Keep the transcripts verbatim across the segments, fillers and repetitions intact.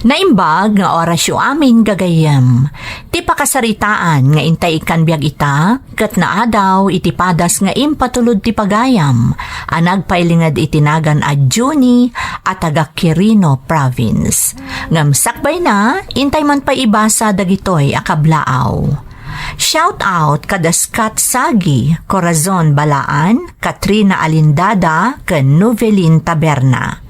Naimbag nga orasyo amin, gagayyem. Ti pakasaritaan nga intay ikkan biag ita, ket naadaw iti padas nga impatulod ti pagayam a nagpailinged iti nagan a Junie a taga Quirino Province. Ngem sakbayna, intay man pay ibasa dagitoy a kablaaw. Shout out kada Scott Sagi, Corazon Balaan, Katrina Alindada, ken Novelin Taberna.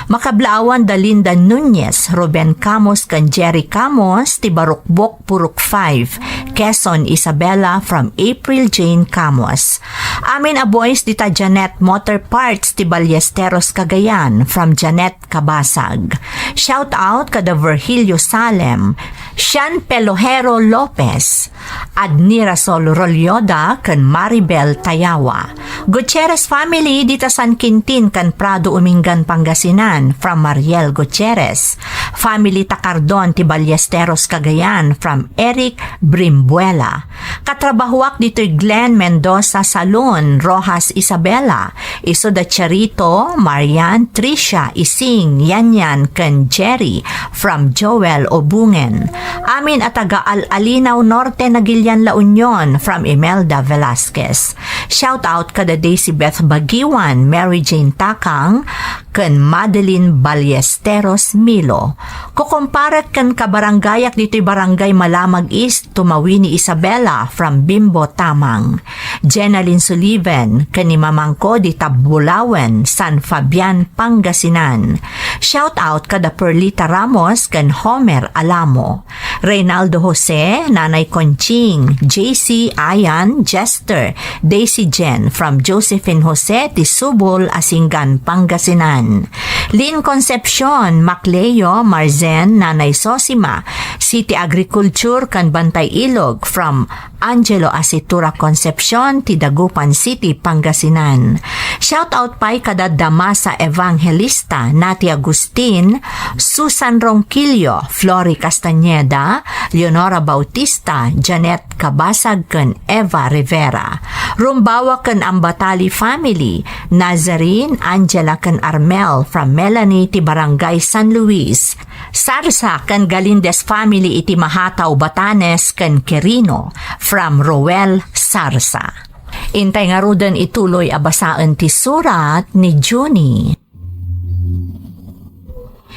Makablaawan da Linda Nunez, Ruben Camus, ken Jerry Camus, ti Barukbok, Purok five, Quezon, Isabela, from April Jane Camus. Amin a boys dita Janet Motor Parts, ti Ballesteros, Cagayan, from Janet Cabasag. Shout out kada Virgilio Salem, Sean Pelojero Lopez, Adnira Sol Rolyoda, ken Maribel Tayawa. Gutierrez family dita San Quintin ken Prado, Umingan, Pangasinan, from Mariel Gutierrez. Family Takardon ti Ballesteros, Cagayan, from Eric Brimbuela. Katrabahuak ditoy Glenn Mendoza Salon, Roxas, Isabela. Isu da Charito, Marian, Tricia, Ising, Yanyan, ken Jerry, from Joel Obungen. Amin a taga Al-Alinaw Norte, Nagilian, La Union, from Imelda Velasquez. Shout out kada Daisy Beth Bagiwan, Mary Jane Takang, ken Madeline Ballesteros Milo. Kukumparek ken kabarangayak ditoy Barangay Malamag East, Tumawini Isabela, from Bimbo Tamang. Jenalyn Sullivan, ken ni mamangko dita Bulawen, San Fabian, Pangasinan. Shout out kada Perlita Ramos ken Homer Alamo. Reynaldo Jose, Nanay Conching, J C, Ayan, Jester, Daisy Jen, from Josephine Jose, ti Subol, Asingan, Pangasinan. Lynn Concepcion, Macleo, Marzen, Nanay Sosima, City Agriculture, ken Bantay Ilog, from Angelo Asitura Concepcion, ti Dagupan City, Pangasinan. Shout out pay kada Damasa Evangelista, Nati Agustin, Susan Ronquillo, Flori Castañeda, Leonora Bautista, Janet Cabasag, ken Eva Rivera. Rumbawa ken Ambatali family, Nazarene, Angela, ken Armel, from Melanie ti Barangay San Luis. Sarsa ken Galindez family iti Mahataw, Batanes, ken Quirino, from Roel Sarsa. Intay ngaruden ituloy a basaen ti surat ni Junie.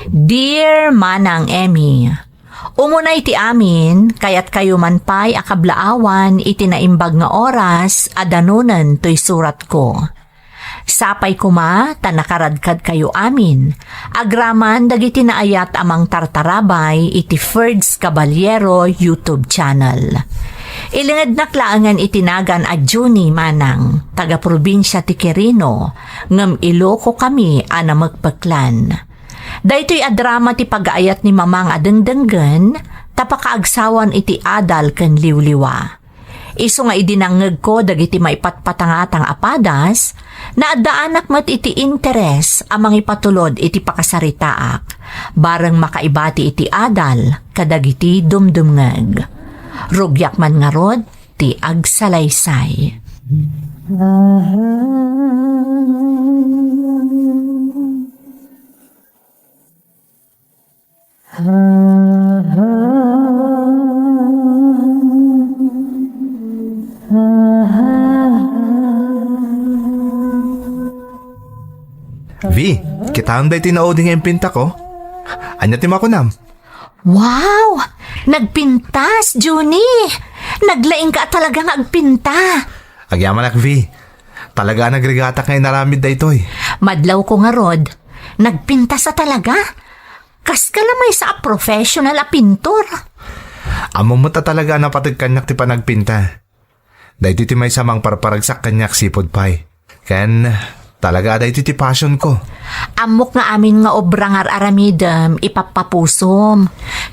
Dear Manang Emmy, umuna iti amin, kayatkayo man pay a kablaawan iti naimbag nga oras a danonen toy suratko. Sapay koma ta nakaradkadkayo amin, agraman dagiti naayat a mangtartarabay iti Ferds Caballero YouTube channel. Ilingednak laengen iti nagan a Junie Manang, taga-probinsia ti Quirino, ngem Iloko kami a namekpeklan. Daytoy a drama ti pagaayat ni Mamang a dengdenggen, ta pakaagsawan iti adal ken liwliwa. Isu nga idi nangngegko dagiti maipatpatangatang a padas, naaddaanak met iti interes a mangipatulod iti pakasaritaak, bareng makaibati iti adal kadagiti dumdumngeg. Rugiak man ngarud ti agsalaysay. Vi, kitaem daytoy naudi nga impintako? Ania ti makunam? Wow! Nagpintas, Junie! Naglaingka talaga nga agpinta. Agyamanak, Vi. Talaga a nagrigatak nga inaramid daytoy. Madlawko ngarud. Nagpintas a talaga. Kaska la maysa a professional a pintor. Ammom met a talaga a napateg kaniak ti panagpinta. Daytoy ti maysa a mangparparagsak kaniak sipud pay. Ken talaga a daytoy ti passionko. Ammok nga amin nga obra nga ar-aramidem ipappapusom.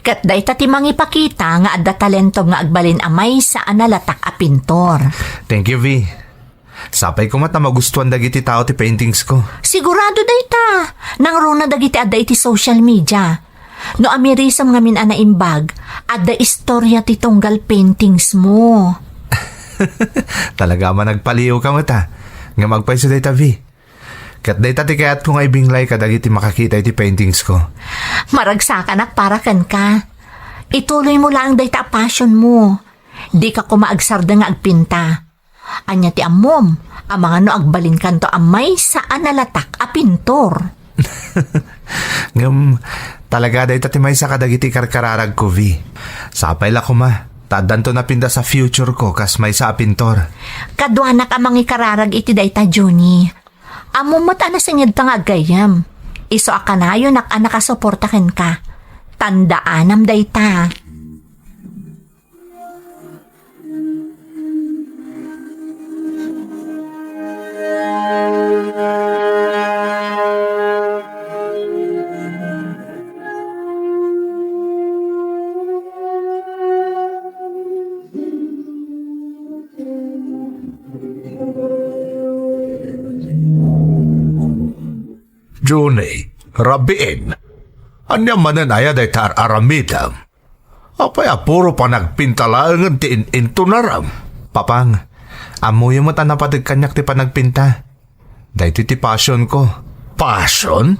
Ket dayta ti mangipakita nga adda talentom nga agbalin a maysa a nalatak a pintor. Thank you, Vi. Sapay koma ta magustuan dagiti tao ti paintingsko. Sigurado dayta. Nangruna dagiti adda iti social media. No amirisem ngamin a naimbag, adda istoria ti tunggal paintingsmo. Talaga a managpaliiwka met a. Ngem agpayso dayta, Vi. Ket dayta ti kayatko nga ibinglay kadagiti makakita iti paintings ko. Maragsakanak para kenka. Ituloy mo laeng dayta a passion mo. Dika koma agsardeng nga agpinta. Ania ti ammom, amangan no agbalinkanto a maysa a nalatak a pintor? Ngem, talaga dayta ti maysa kadagiti karkararagko, Vi. Sapay la koma, ta addanto napintas a future ko kas maysa a pintor. Kaduanak a mangikararag iti dayta, Junie. Ammom met a nasingedka nga aggayyem. Isu a kanayonak a nakasuporta kenka. Tandaanam dayta. Junie, rabiin, ania manen aya dayta ar-aramidem? Apay a puro panagpinta laengen ti in-intunarem? Papang, ammoyo met a napateg kaniak ti panagpinta. Daytoy ti passion ko. Passion?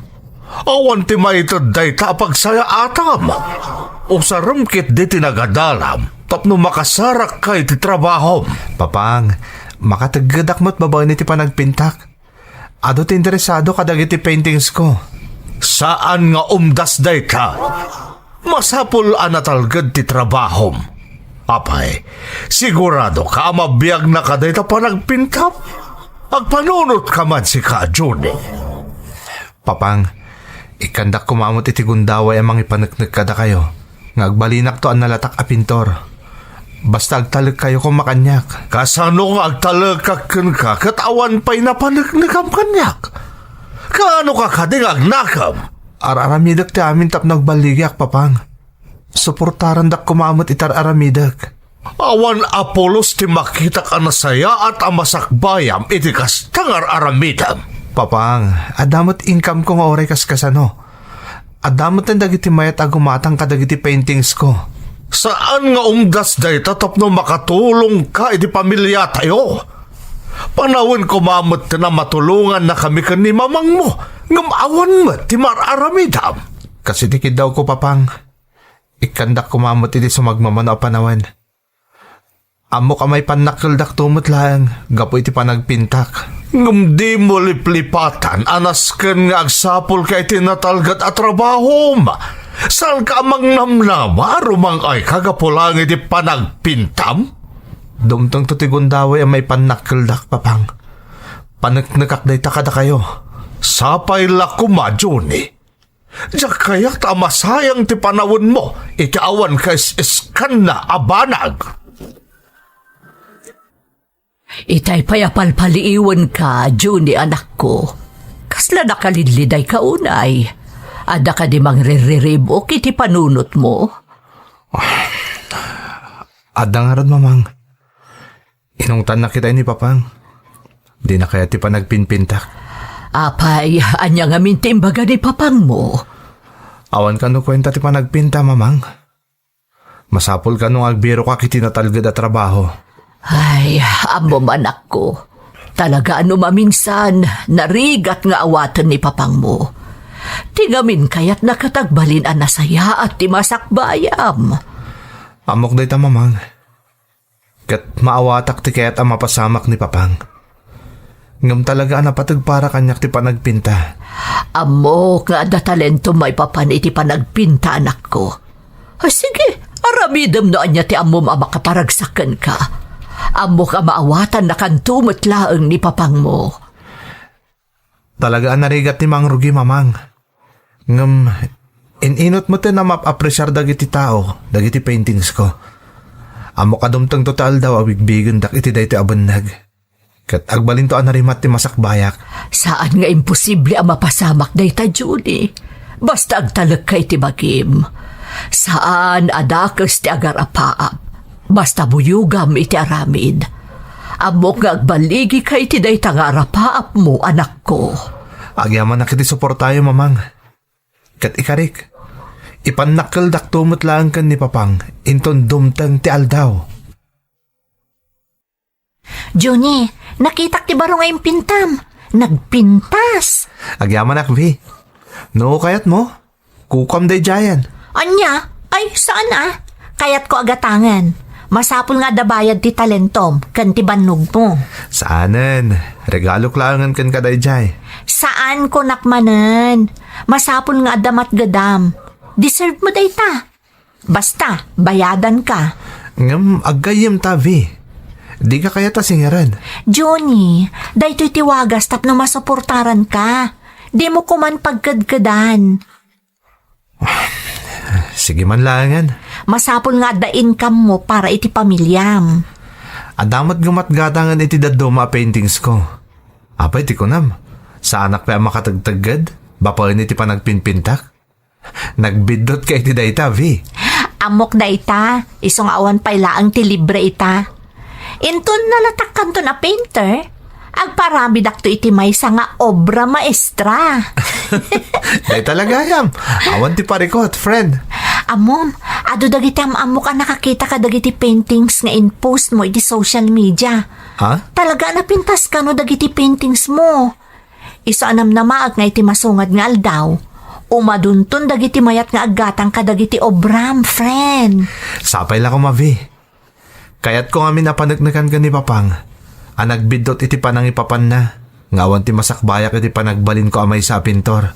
Awan ti maited dayta a pagsayaatam. Usarem ketdi ti nagadalam tapno makasarakka iti trabahom. Papang, makateggedak met babaen iti panagpintak. Adu ti interesado kadagiti paintings ko. Saan nga umdas dayta. Masapul a natalged ti trabahom. Apay, sigurado ka a mabiagna kadayta panagpintam? Agpanunot ka man sika, Junie. Papang, ikkandak koma met iti gundaway a mangipaneknek kadakayo nga agbalinakto a nalatak a pintor. Basta agtalekkayo koma kaniak. Kasano nga agtalekak kenka ket awan pay napaneknekam kaniak? Kaano ka kadi nga agnakem? Ar-aramidek ti amin tapno agballigiak, Papang. Suportarandak koma met iti ar-aramidek. Awan a pulos ti makitak a nasayaat a masakbayam iti kasta nga ar-aramidem. Papang, adda met income ko nga uray kaskasano. Adda met dagiti mayat a gumatang kadagiti paintings ko. Saan nga umdas dayta tapno makatulongka iti pamiliatayo. Panawen koma met a matulongannakami ken ni mamangmo, ngem awan met ti mar-aramidam. Kas iti kiddawko, Papang, ikkandak koma met iti sumagmamano a panawen. Ammok a maipannakkeldakto met laeng gapu iti panagpintak. Ngem dimo liplipatan a nasken nga agsapulka iti natalged a trabahom. Saanka a mangnamnama a rumang-ayka gapu laeng iti panagpintam? Dumtengto ti gundaway a maipannakkeldak, Papang. Paneknekak dayta kadakayo. Sapay la koma, Junie. Diak kayat a masayang ti panawenmo iti awan kaes-eskanna a banag. Itay pay a palpaliiwenka, Junie, anakko. Kasla nakalidlidayka unay. Adda kadi mangrirriribuk iti panunotmo? Adda ngarud, Mamang. Inungtannak itay ni Papang. Dina kayat ti panagpinpintak. Apay, ania ngamin ti imbaga ni Papangmo? Awan kano kuenta ti panagpinta, Mamang. Masapul kano nga agbirokak iti natalged a trabaho. Ay, ammom, anakko. Talaga a no maminsan, narigat nga awaten ni Papangmo. Ti ngamin kayatna ket agbalin a nasayaat ti masakbayam. Ammok dayta, Mamang. Ket maawatak ti kayat a mapasamak ni Papang. Ngem talaga a napateg para kaniak ti panagpinta. Ammok nga adda talentom maipapan iti panagpinta, anakko. Ay, sige, aramidem no ania ti ammom a makaparagsak kenka. Ammok a maawatannakanto met laeng ni Papangmo. Talaga a narigat ti mangrugi, Mamang. Ngem, in-inut met a maap-apresiar dagiti tao dagiti paintings ko. Ammok a dumtengto ti aldaw a bigbigendak iti daytoy a benneg. Ket agbalinto a narimat ti masakbayak. Saan nga imposible a mapasamak dayta, Junie. Basta agtalekka iti bagim. Saan a dakes ti agarapaap. Basta buyogam iti aramid. Ammok nga agballigika iti dayta nga arapaapmo, anakko. Agyamanak iti suportayo, Mamang. Ket ikarik, ipannakkeldakto met laeng ken ni Papang inton dumteng ti aldaw. Junie, nakitak ti baro nga impintam. Nagpintas! Agyamanak, Vi. No kayatmo, kukuam daydiayen. Ania? Ay, saan a? Kayatko a gatangen. Masapul nga adda bayad ti talentom ken ti bannogmo. Saanen, regalok laengen kenka daydiay. Saan, kunak manen. Masapul nga adda matgedam. Deserve mo dayta. Basta, bayadanka. Ngem aggayyem ta, Vi. Dika kayat a singirem. Johnny, daytoy ti wagas tapno masuportaranka. Dimo koman pagkedkedan. Sige man laengen. Masapul nga adda income mo para iti pamiliam. Adda met gumatgatangen iti dadduma a paintings ko. Apay ti kunam? Saanak pay a makategtegged babaen iti panagpinpintak? Nagbiddotka iti dayta, Vi. Ammok dayta, isu nga awan pay laeng ti libre ita. Inton nalatakkanton a painter, agparamidakto iti maysa nga obra maestra. Dayta la gayam. Awan ti parikot, friend. Ammom, adu dagiti am-ammok a nakakita kadagiti paintings nga in-post mo iti social media. Ha? Talaga a napintas kano dagiti paintings mo. Isu a namnamaek nga iti masungad nga aldaw, umadunton dagiti mayat nga aggatang kadagiti obram, friend. Sapay la koma, Vi. Kayatko ngamin a paneknekan ken ni Papang a nagbiddut iti panangipapanna nga awan ti masakbayak iti panagbalinko a maysa a pintor.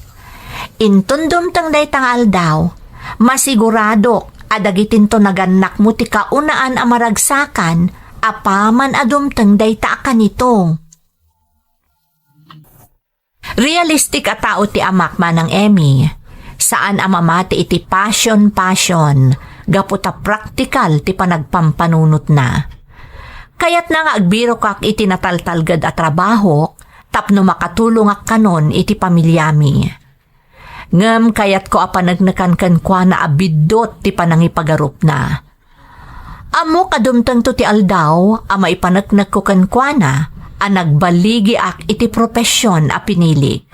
Inton dumteng dayta nga aldaw, masiguradok a dagitinto nagannakmo ti kaunaan a maragsakan apaman a dumteng dayta a kanito. Realistic a tao ti amak, Manang Emmy. Saan a mamati iti passion-passion, gapu ta praktikal ti panagpampanunotna. Kayatna nga agbirokak iti nataltalged a trabahok tapno makatulongak kanon iti pamiliami. Ngem kayatko a paneknekan kenkuana a biddut ti panangipagarupna. Ammok a dumtengto ti aldaw a maipaneknekko kenkuana a nagbaligiak iti profesion a pinilik.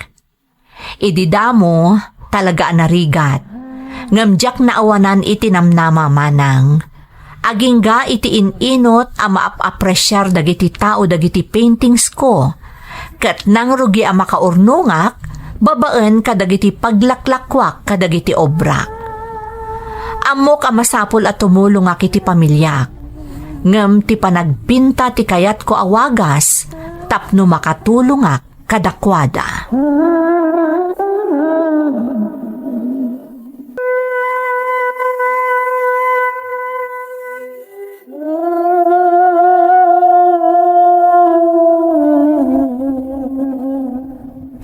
Idi damo, talaga a narigat. Ngem diak naawanan iti namnama, Manang. Agingga iti in-inut a maap-apresiar dagiti tao dagiti paintings ko, ket nangrugi a makaurnongak babaen kadagiti paglaklakuak kadagiti obrak. Ammok a masapul a tumulongak iti pamiliak, ngem ti panagpinta ti kayatko a wagas tapno makatulongak kadakuada.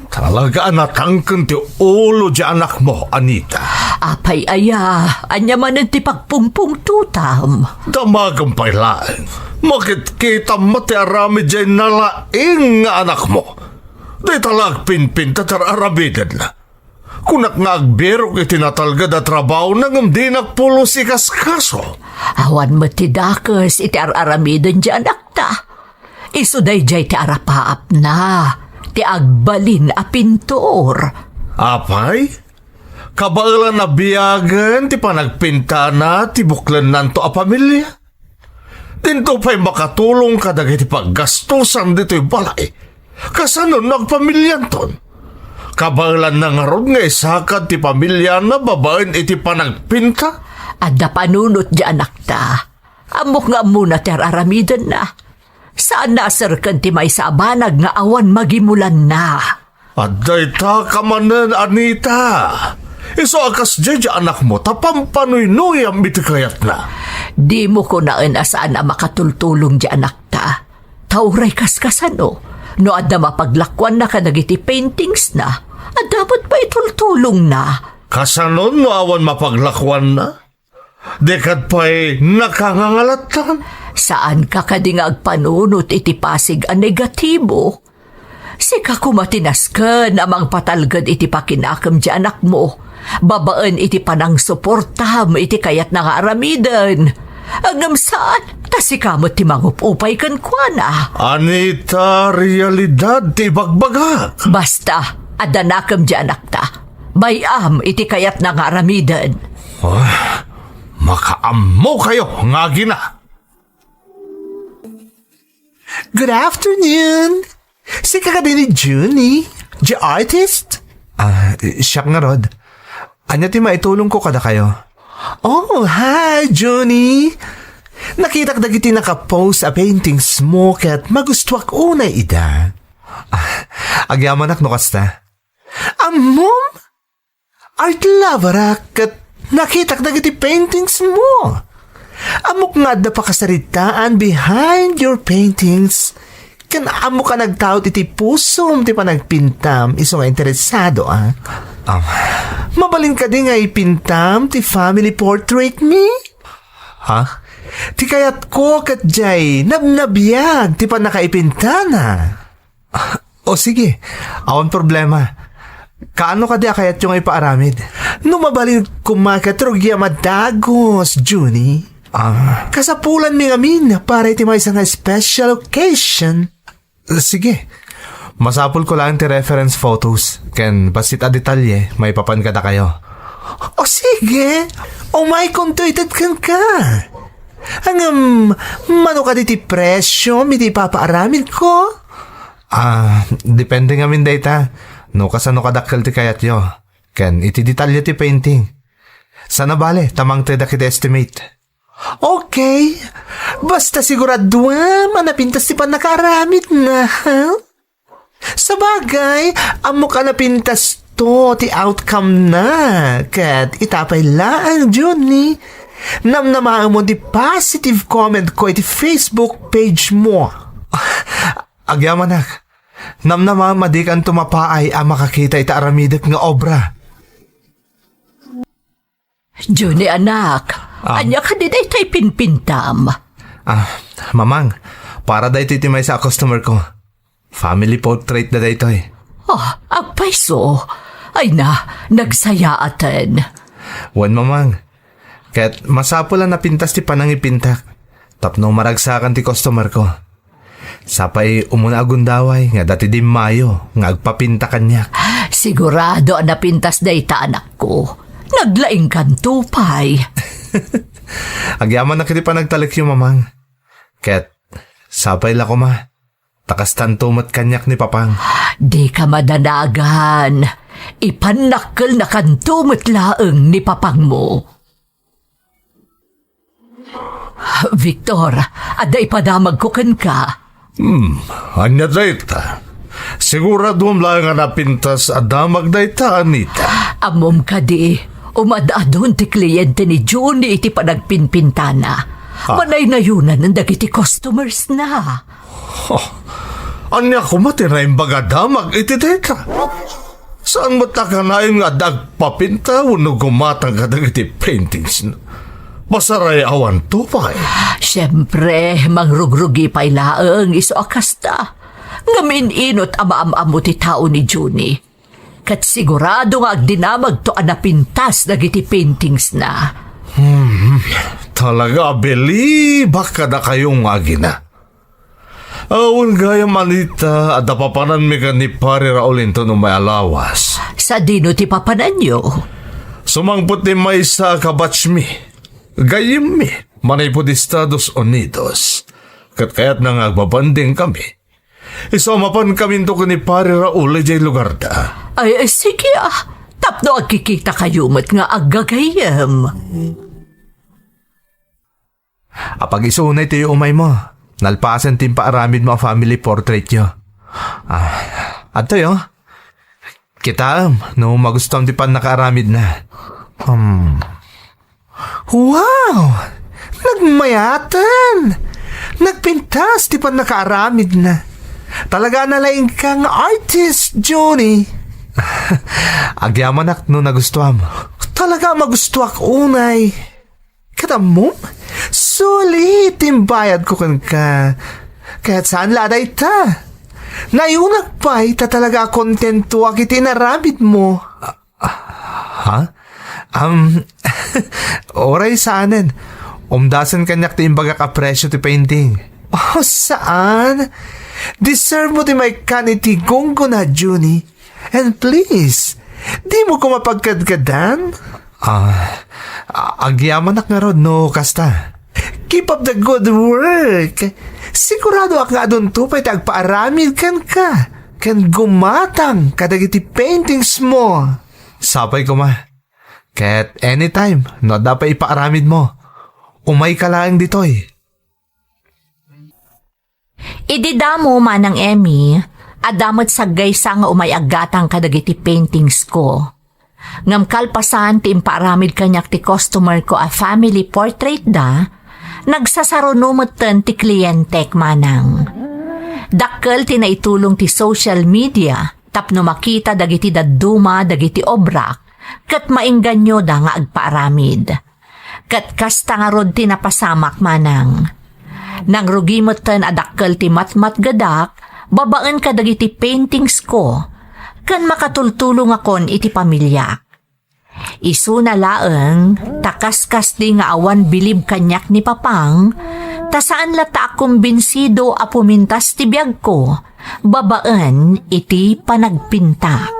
Talaga a natangken ti ulo ti anakmo, Anita. Apay aya, ania manen ti pagpungpungtotam? Damagem pay laeng. Makitkitam met ti aramid diay nalaing nga anakmo. Dayta la agpinpinta ti ar-aramidenna. Kunak nga agbirok iti natalged a trabahona ngem dinak pulos ikaskaso. Awan met ti dakes iti ar-aramiden ti anakta. Isu daydiay ti arapaapna, ti agbalin a pintor. Apay? Kabaelan a biagen ti panagpintana ti buklennanto a pamilia? Dinto pay makatulong kadagiti paggastosan ditoy balay. Kasano no agpamilianton? Kabaelanna ngarud nga isakad ti pamiliana babaen iti panagpinta? Adda panunot ti anakta. Ammok nga ammona ti ar-aramidenna. Saanna a serken ti maysa a banag nga awan magimulanna. Adda ita ka manen, Anita. Isu a kasdiay ti anakmo ta pampanuynuyam iti kayatna. Dimo kunaen a saan a makatultulong ti anakta. Ta uray kaskasano, no adda mapaglakuanna kadagiti paintingsna, adda met pay tultulongna. Kasano no awan mapaglakuanna? Di ket pay nakangangalatan? Saanka kadi nga agpanunot iti pasig a negatibo? Sika koma ti nasken a mangpatalged iti pakinakem ti anakmo, babaen iti panangsuportam iti kayatna nga aramiden. Ngem saan, ta sika met ti mangup-upay kenkuana. Anita, realidad ti ibagbagak. Basta, adda nakem ti anakta. Bay-am iti kayatna nga aramiden. Ah, makaammokayo nga agina. Good afternoon! Sika kadi ni Junie, the artist? Ah, siak ngarud. Ania ti maitulongko kadakayo? Oh, hi, Junie! Nakitak dagiti nakapost a paintings mo ket magustuak unay ida. Ah, agyamanak no kasta. Ammom? Art lover-ak ket nakitak dagiti paintings mo. Ammok nga adda pakasaritaan behind your paintings. Ken ammok a nagtaud iti pusom ti panagpintam isu nga interesado, ah. Ah. Mabalin kadi nga ipintam ti family portrait mi? Ha? Ti kayatko ket diay nabnabiag ti pannakaipintana. O sige, awan problema. Kaano kadi a kayatyo nga ipaaramid? No mabalin koma ket rugiam a dagus, Junie. Ah. Kasapulanmi ngamin para iti maysa nga special occasion. Sige. Masapulko laeng ti reference photos ken bassit a detalye maipapan kadakayo. O sige, umaykonto ited kenka. Ngem, mano kadi ti presio iti ipapaaramidko? Ah, depende ngamin dayta, no kasano kadakkel ti kayatyo, ken iti detalye ti painting. Sana bale, ta mangtedak iti estimate. Okay. Basta siguraduam a napintas ti pannakaaramidna, ha? Sabagay, ammok a napintasto ti outcome-na, ket ita pay laeng, Junie, namnamaemon ti positive comment-ko iti Facebook page mo. Agyamanak, namnamaem a dikanto mapaay a makakita iti aramidek nga obra. Junie, anak, Ah. ania kadi daytoy pinpintam? Ah, Mamang, para daytoy ti maysa a customer-ko. Family portrait da daytoy. Ah, agpayso. Ay na, nagsayaaten. Wen, Mamang. Ket masapul a napintas ti panangipintak tapno maragsakan ti customer-ko. Sapay umuna a gundaway nga adda ti dimmayo nga agpapinta kaniak. Sigurado a napintas dayta, anakko. Naglaingkanto pay. Agyamanak iti panagtalekyo, Mamang. Ket sapay la koma, ta kastanto met kaniak ni Papang. Dika madanagan. Ipannakkelnakanto met laeng ni Papangmo. Victor, adda ipadamagko kenka. Hmm, ania dayta? Siguraduam laeng a napintas a damag dayta, Anita. Ammom kadi, umad-adun ti kliente ni Junie iti panagpinpintana. Ah. Manaynayonan dagiti customers-na. Oh, ania koma ti naimbag a damag iti dayta? Saan met a kanayon nga adda agpapinta wenno gumatang kadagiti paintings-na? Masarayawanto pay. Siempre, mangrugrugi pay laeng isu a kasta. Ngem in-inot a maam-ammo ti tao ni Junie. Ket sigurado nga agdinamagto a napintas dagiti paintings-na. Hmm, talaga a bilibak kadakayo nga agina. Awan gayam, Anita, adda papananmi ken ni Pare Raul inton umay a lawas. Sadino ti papananyo? Sumangpet ti maysa a kabatchmi, gayyemmi, manipud Estados Unidos. Ket kayatna nga agbabanding kami. Isu a mapan kaminto ken ni Pare Raul idiay lugarda. Ay, ay, sige, ah. Tapno agkikita kayo met nga aggagayyem. Apag-isu unay ti umaymo, nalpasen ti impaaramidmo a family portraityo. Ah, adtoy, oh. Kitaem no magustuam ti pannakaaramidna. Hmm. Wow! Nagmayaten! Nagpintas ti pannakaaramidna. Talaga a nalaingka nga artist, Junie. Agyamanak no nagustuam. Talaga a magustuak unay. Ket ammom, sulit ti imbayadko kenka. Ket saan la a dayta. Nayunak pay ta talaga a kontentoak iti inaramidmo. Ha? Um, uray saanen. Umdasen kaniak ti imbagak a presio ti painting. Oh, saan? Deserve mo ti maikkan iti gunggona, Junie. And please, dimo koma pagkadkadan? Ah, a-, agyamanak ngarud no kasta. Keep up the good work. Siguradoak nga adunto pay ti agpaaramid kenka ken gumatang kadagiti paintings mo. Sapay koma. Ket anytime, no adda pay ipaaramid mo, umayka laeng ditoy. Idi damo, Manang Emmy, adda met saggaysa nga umay aggatang kadagiti paintings ko. Ngem kalpasan ti impaaramid kaniak ti customer ko a family portrait da, nagsasaruno metten ti klientek, Manang. Dakkel ti naitulong ti social media tapno makita dagiti dadduma dagiti obrak ket maingganioda nga agpaaramid. Ket kasta ngarud ti napasamak, Manang. Nangrugi metten a dakkel ti matmatgedak babaen kadagiti paintings ko ken makatultulongakon iti pamiliak. Isuna laeng ta kaskasdi nga awan bilib kaniak ni Papang, ta saan latta a kumbinsido a pumintas ti biagko babaen iti panagpintak.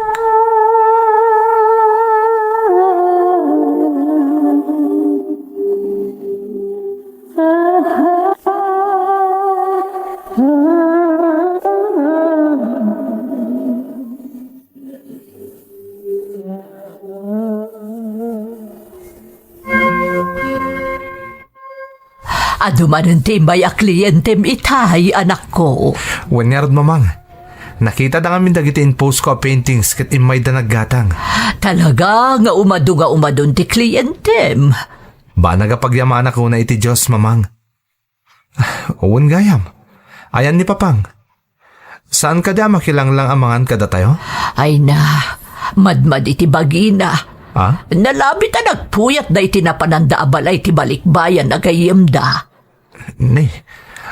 Adu manen ti immay a klientem itay, anakko. Wen ngarud, Mamang. Nakitada ngamin dagiti in-post ko a paintings ket immayda naggatang. Talaga nga umadu nga umadun ti klientem. Banag a pagyamanak una iti Dios, Mamang. Wen gayam. Ayan ni Papang. Saan kadi a makilanglang a mangan kadatayo? Ay na, madmadi ti bagina. Ah? Nalabit a nagpuyat daydi napananda a balay ti balikbayan a gayyemda. Ni,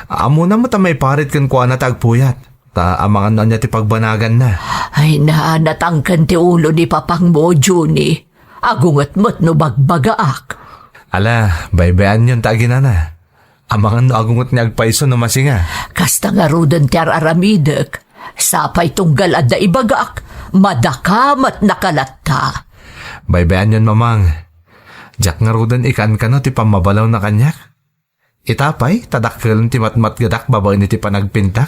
ammona met a maiparit kenkuana ti agpuyat. Ta amangan no ania ti pagbanaganna. Ay na, natangken ti ulo ni Papang mo, Junie. Agunget met no bagbagaak. Ala, baybay-anyon ta aginana. Amangan no agunget ni agpayso no masinga. Kasta ngaruden ti ar-aramidek. Sapay tunggal adda ibagak, madaka met nakalatta. Baybay-anyon, Mamang. Diak ngaruden ikankano ti pammabalawna kaniak. Ita pay, ta dakkelen ti matmatgedak babaen iti panagpintak.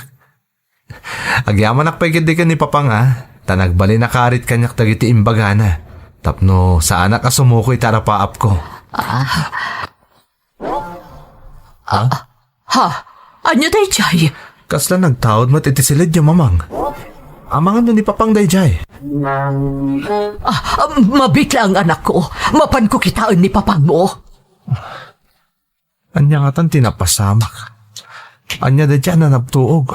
Agyamanak pay ketdi ken ni Papang a, ta nagbalin a karit kaniak dagiti imbagana, tapno saanak a sumuko iti arapaapko. Ah. Ah? Ha? Ania daydiay? Kasla nagtaud met iti silidyo, Mamang. Amangan no ni Papang daydiay. Ah, ah, mabiit laeng, anakko. Mapanko kitaen ni Papang mo. Ania ngatan ti napasamak? Ania daydiay a nanabtuog?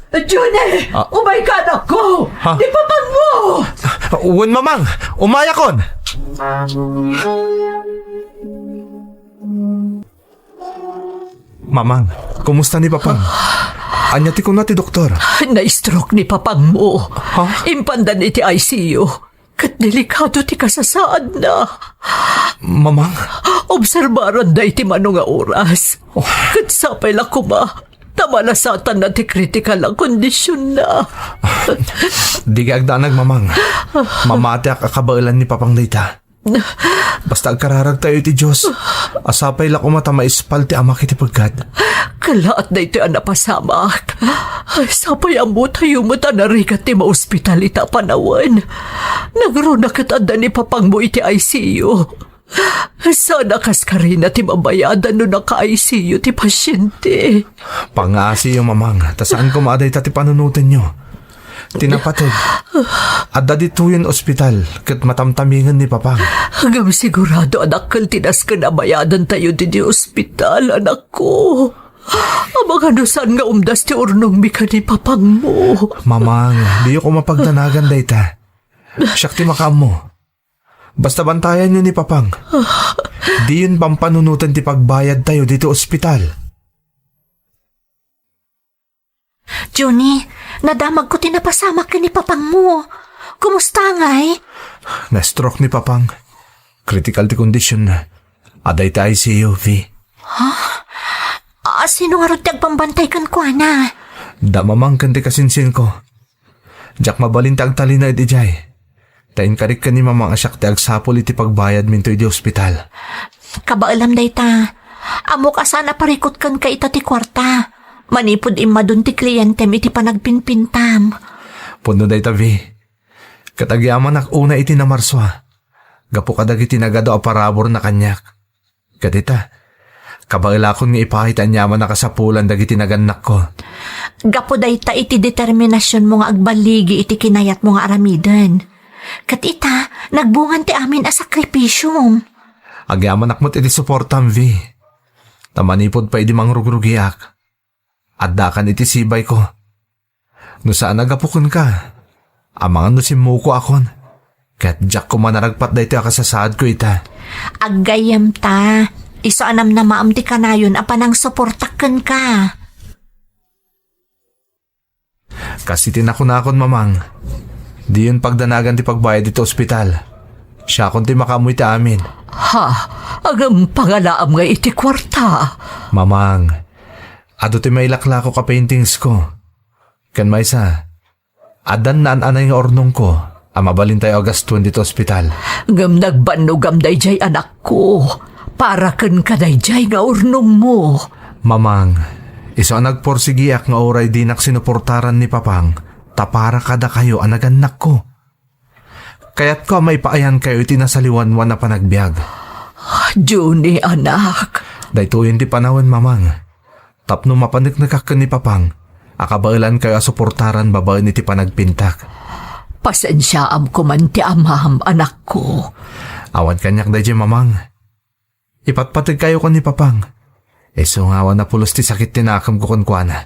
Junie! Ah. Umayka, anakko! Ha? Ni Papang mo! Wen, Mamang! Umayakon! Mamang, kumusta ni Papang? Ania ti kuna ti doktor? Na-stroke ni Papang mo. Ha? Impandan iti I C U. Ket delikado ti kasasaadna. Mamang? Obserbaran daydi mano nga oras. Oh. Ket sapay la koma, ta malasatanna ti kritikal a kondisionna. Dika agdanag, Mamang. Mamatiak a kabaelan ni Papang dayta. Basta agkararagtayo iti Dios, a sapay la koma ta maispal ti Amak iti peggad. Kalaat daytoy a napasamak. Ay, sapay ammotayo met a narigat ti maospital ita a panawen. Nagruna ket adda ni Papang mo iti I C U. Saan a kaskarina ti mabayadan no naka-I C U ti pasiente. Pang-I C U, Mamang, ta saan koma a dayta ti panunotenyo. Ti napateg, adda ditoyen ospital ket matamtamingen ni Papang. Ngem sigurado a dakkel ti nasken a bayadantayo ditoy ospital, anakko. Amangan no saan nga umdas ti urnongmi ken ni Papang mo. Mamang, diyo koma pagdanagan dayta. Siak ti makaammo. Basta bantayanyo ni Papang. Diyon pampanunoten ti pagbayadtayo ditoy ospital. Junie, nadamagko ti napasamak ken ni Papang mo. Kumusta ngay? Na-stroke ni Papang. Critical ti kondisionna. Adda iti I C U, Vi. Ha? A, sino ngarud ti agbambantay kenkuana? Da Mamang ken ti kasinsinko. Diak mabalin ti agtalinaed idiay. Ta inkarik ken ni Mamang a siak ti agsapul iti pagbayadminto iti ospital. Kabaelam dayta. Ammok a saan a parikut kenka ita ti kuarta. manipud immadun ti klientem iti panagpinpintam. Pudno dayta, Vi. Ket agyamanak unay iti Namarsua, gapu kadagiti nagadu a paraburna kaniak. Ket ita, kabaelakon nga ipaay ti aniaman a kasapulan dagiti nagannakko. Gapu dayta iti determinasionmo nga agballigi iti kinayatmo nga aramiden. Ket ita, nagbungan ti amin a sakripisiom. Agyamanak met iti suportam, Vi. Ta manipud pay idi mangrugrugiak, addakan iti sibayko. No saan a gapu kenka, amangan no simmukoakon, ket diak koma naragpat daytoy a kasasaadko ita. Aggayyemta, isu a namnamaem ti kanayon a panangsuportak kenka. Kas iti nakunakon, Mamang, diyon pagdanagan ti pagbayad iti ospital. Siakon ti makaammo iti amin. Ha? Ngem pangalaam nga iti kuarta? Mamang, adu ti mailaklakok a paintingsko. Ken maysa, addan naan-anay nga urnongko a mabalintayo a gastoen ditoy ospital. Ngem nagbannogam daydiay, anakko. Para kenka daydiay nga urnongmo. Mamang, isu a nagpursigiak nga uray dinak sinuportaran ni Papang, ta para kadakayo a nagannakko. Kayatko a maipaayankayo iti nasaliwanwan a panagbiag. Junie, anak. Daytoyen ti panawen, Mamang. Tapno mapaneknekak ken ni Papang, a kabaelankayo a suportaran babaen iti panagpintak. Pasensiaam koman ti amam, anakko. Awan kaniak daydiay, Mamang. Ipatpategkayo ken ni Papang. Isu nga awan a pulos ti sakit ti nakemko kenkuana.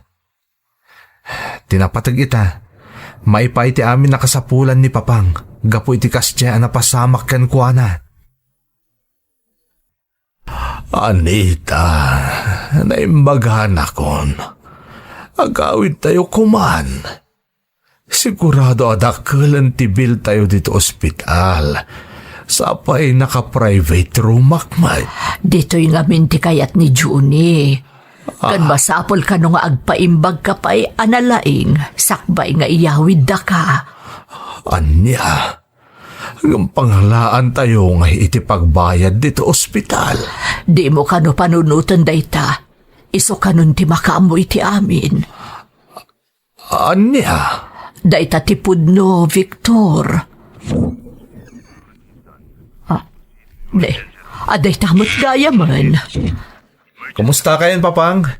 Ti napateg ita, maipaay ti amin a kasapulan ni Papang gapu iti kasdiay a napasamak kenkuana. Anita, naimbaganakon. Agawidtayo koman. Sigurado a dakkelen ti biltayo ditoy ospital. Sapay naka-private roomak met. Ditoy ngamin ti kayat ni Junie. Ken masapul kano nga agpaimbagka pay a nalaing sakbay nga iyawiddaka. Ania? Ngem pangalaantayo nga iti pagbayad ditoy ospital. Dimo kano panunoten dayta. Isu kanon ti makaammo iti amin. Ania? Dayta ti pudno, Victor. Ah, ne, adayta met gayamen. Kumustakayon, Papang?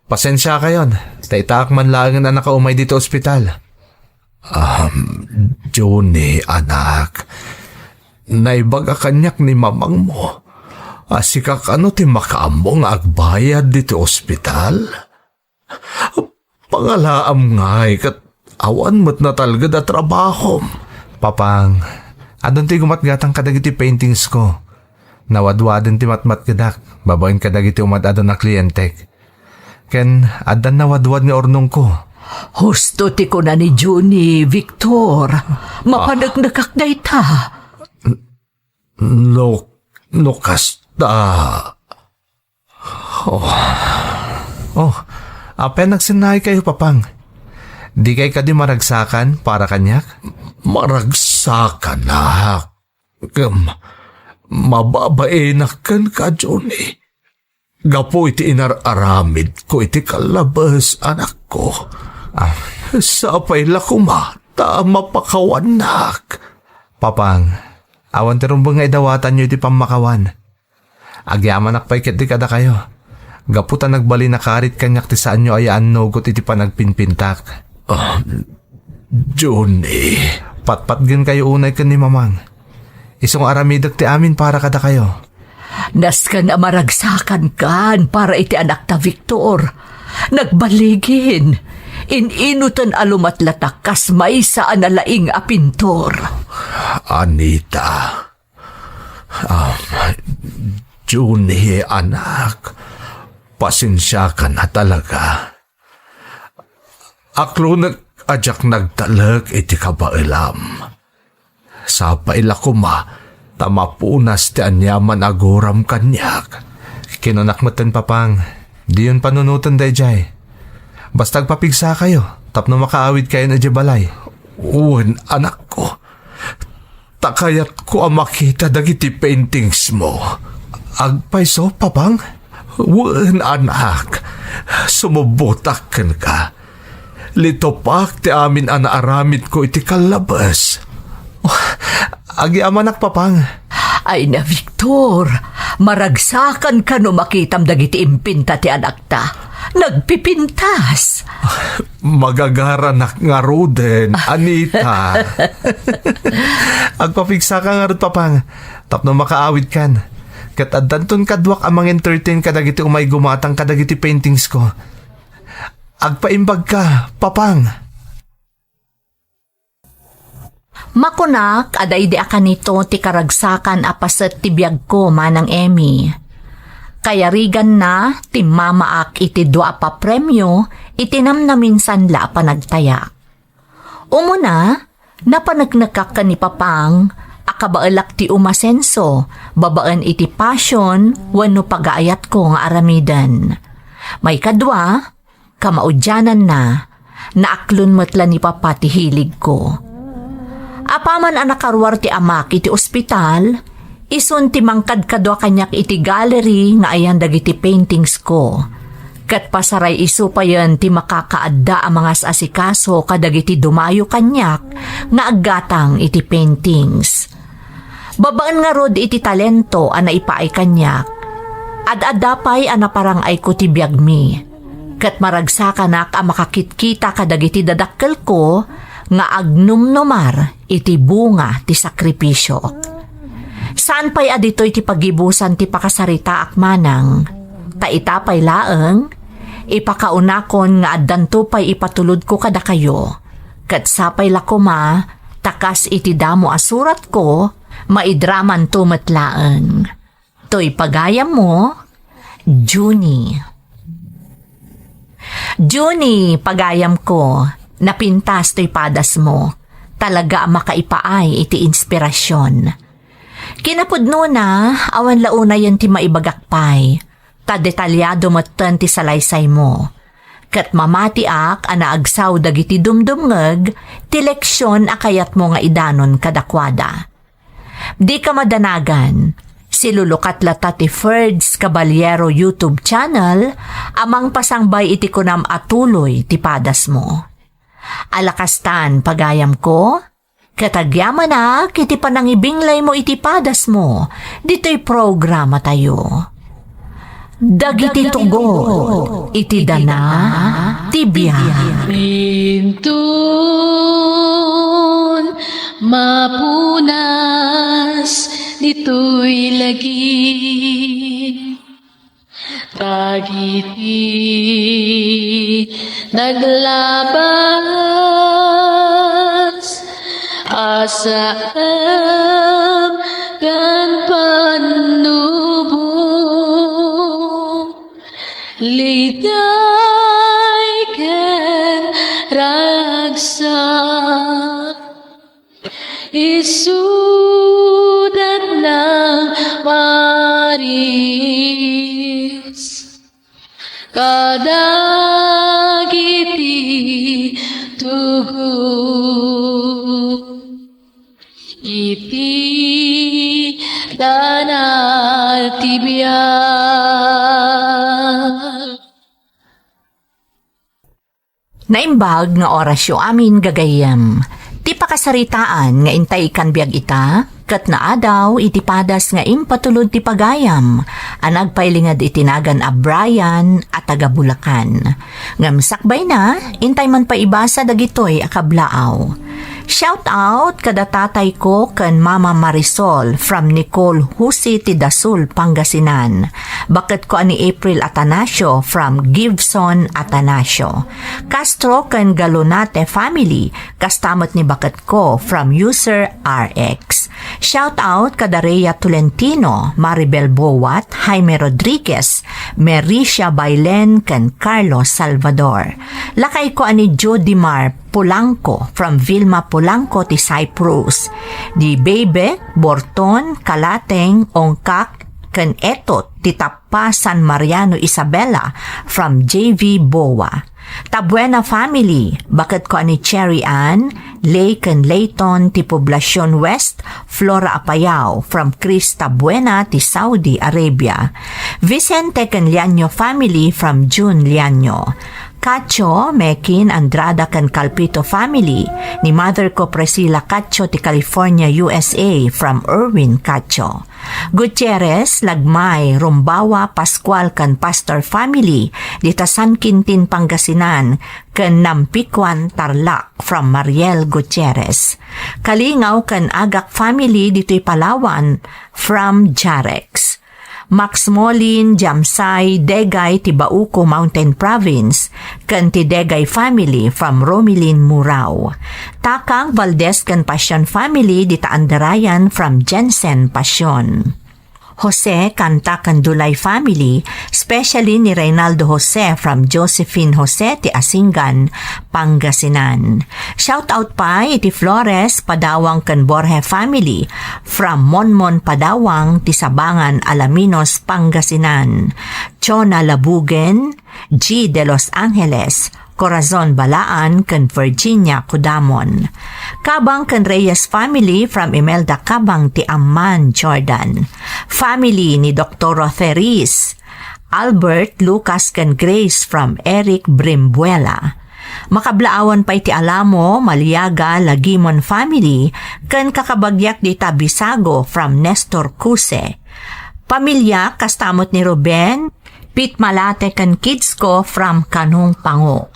Pasensiakayon, ta itaak man laengen a nakaumay ditoy ospital. Um, Junie, anak, naibaga kaniak ni mamangmo a sika kano ti makaammo nga agbayad ditoy ospital? Pangalaam ngay ket awan met natalged a trabahom. Papang, adun ti gumatgatang kadagiti paintingsko. Nawadwaden ti matmatgedak babaen kadagiti umad-adan a klientek. Ken addan nawadwad nga urnongko. Husto ti kuna ni Junie, Victor. Mapaneknekak dayta. No, no kasta. Oh. Oh, apay a nagsennaaykayo, Papang? Dikay kadi maragsakan para kaniak? Maragsakanak. Ngem, mababainak kenka, Junie. Gapu iti inar-aramidko iti kallabes, anakko. Ah. Sapay la koma ta mapakawannak. Papang, awan ti rumbeng nga idawatanyo iti pammakawan. Agyamanak pay ketdi kadakayo, gapu ta nagbalin a karit kaniak ti saanyo a yaannugot iti panagpinpintak. Ah, Junie. Patpatgenkayo unay ken ni Mamang. Isu nga aramidek ti amin para kadakayo. Nasken a maragsakankan para iti anakta, Victor. Nagbaligin. In-inuten a lumatlatak kas maysa a nalaing a pintor. Anita. Ah, Junie, anak, pasensiakan a talaga. Aklonek a diak nagtalek iti kabaelam. Sapay la koma ta mapunas ti aniaman a guram kaniak. Kinunak metten, Papang, diyon panunoten daydiay. Basta agpapigsakayo tapno makaawidkayon idiay balay. Wen, anakko. Ta kayatko a makita dagiti paintingsmo. Agpayso, Papang? Wen, anak. Sumubbotak kenka. Litopak ti amin a naaramidko iti kallabes. Oh, agyamanak, Papang. Ay na, Victor, maragsakanka no makitam dagiti impinta ti anakta. Nagpipintas. Magagaranak ngaruden, Anita. Agpapigsaka ngarud, Papang, tapno makaawidkan. Ket addanton kaduak a mang-entertain kadagiti umay gumatang kadagiti paintingsko. Agpaimbagka, Papang. Makunak a daydi a kanito ti karagsakan a paset ti biagko, Manang Emmy. Kayariganna, timmamaak iti dua a papremio iti namnaminsan la a panagtayak. Umuna, napaneknekak ken ni Papang a kabaelak ti umasenso babaen iti passion wenno pagaayatko nga aramiden. Maikadua, kamaudiananna, naaklon met la ni Papa ti hiligko. Apaman a nakaruar ti amak iti ospital, isun ti mangkadkadua kaniak iti gallery nga ayan dagiti paintingsko. Ket pasaray isu payen ti makakaadda a mangas-asikaso kadagiti dumayo kaniak nga aggatang iti paintings. Babaen ngarud iti talento a naipaay kaniak, ad-adda pay a naparang-ayko ti biagmi, ket maragsakanak a makakitkita kadagiti dadakkelko nga agnumnumar iti bunga ti sakripisiok. Saan pay a ditoy ti pagibusan ti pakasaritaak, Manang, ta ita pay laeng, ipakaunakon nga addanto pay ipatulodko kadakayo, ket sapay la koma ta kas iti damo a suratko, maidramanto met laeng. Toy pagayammo, Junie. Junie, pagayamko, napintas toy padasmo. Talaga a makaipaay iti inspirasyon. Kinapudnona, awan la unayen ti maibagak pay, ta detalyado metten ti salaysaymo. Ket mamatiak a naagsao dagiti dumdumngeg ti leksion a kayatmo nga idanon kadakuada. Dika madanagan, silulukat latta ti Ferds Caballero YouTube channel a mangpasangbay iti kunam a tuloy ti padasmo. Ala kastan, pagayamko, ket agyamanak iti panangibinglaymo iti padasmo ditoy programatayo. Dagiti tugot iti dana ti biag. Intun mapunas ditoy lagi. Dagiti naglabas a saem ken pannubo, liday ken ragsak. Isudat nang maris kadagiti tugot iti dana ti biag. Naimbag nga orasyo amin, gagayyem. Ti pakasaritaan nga intay ikkan biag ita, ket naadaw iti padas nga impatulod ti pagayam a nagpailinged iti nagan a Brian a taga Bulacan. Ngem sakbayna, intay man pay ibasa dagitoy a kablaaw. Shout out kada tatayko ken Mama Marisol from Nicole Husi ti Dasul, Pangasinan. Baketko a ni April Atanasio from Gibson Atanasio. Castro ken Galonate family, kasta met ni baketko from User R X. Shout out kada Rhea Tolentino, Maribel Boat, Jaime Rodriguez, Mericia Bailen, ken Carlos Salvador. Lakayko a ni Jodimar Polanco from Vilma Polanco ti Cyprus. Ni Bebe, Borton, Kalateng, Ongkak, ken Etot ti Tappa San Mariano Isabela from J V Boa. Tabuena family, baket kua ni Cherry Ann, Lay ken Layton ti Poblacion West, Flora Apayao, from Chris Tabuena ti Saudi Arabia. Vicente ken Liaño family from June Liaño. Cacho, Mekin, Andrada ken Calpito family, ni mother ko Priscilla Cacho ti California, U S A, from Erwin Cacho. Gutierrez, Lagmay, Rumbawa, Pascual ken Pastor family, dita San Quintin, Pangasinan, ken Nampicuan, Tarlac, from Mariel Gutierrez. Kalingaw ken Agak family ditoy Palawan, from Jarex. Max Molin, Jamsay, Degay ti Bauco Mountain Province, ken ti Degay family from Romilin Murao. Takang Valdez ken Pasion family dita Andarayan from Jensen Pasion. Jose, Canta ken Dulay family, especially ni Reynaldo Jose from Josephine Jose ti Asingan, Pangasinan. Shout out pay iti Flores, Padawang ken Borje family from Monmon, Padawang ti Sabangan, Alaminos, Pangasinan. Chona Labugen, G de Los Angeles, Corazon Balaan ken Virginia Cudamon. Kabang ken Reyes family from Imelda Kabang ti Amman, Jordan. Family ni Doktor Theris, Albert, Lucas ken Grace from Eric Brimbuela. Makablaawan pay ti Alamo, Maliaga, Lagimon family ken kakabagiak dita Bisago from Nestor Cuse. Pamilya, kasta met ni Ruben, Pete Malate ken kids ko from Kanong Pango.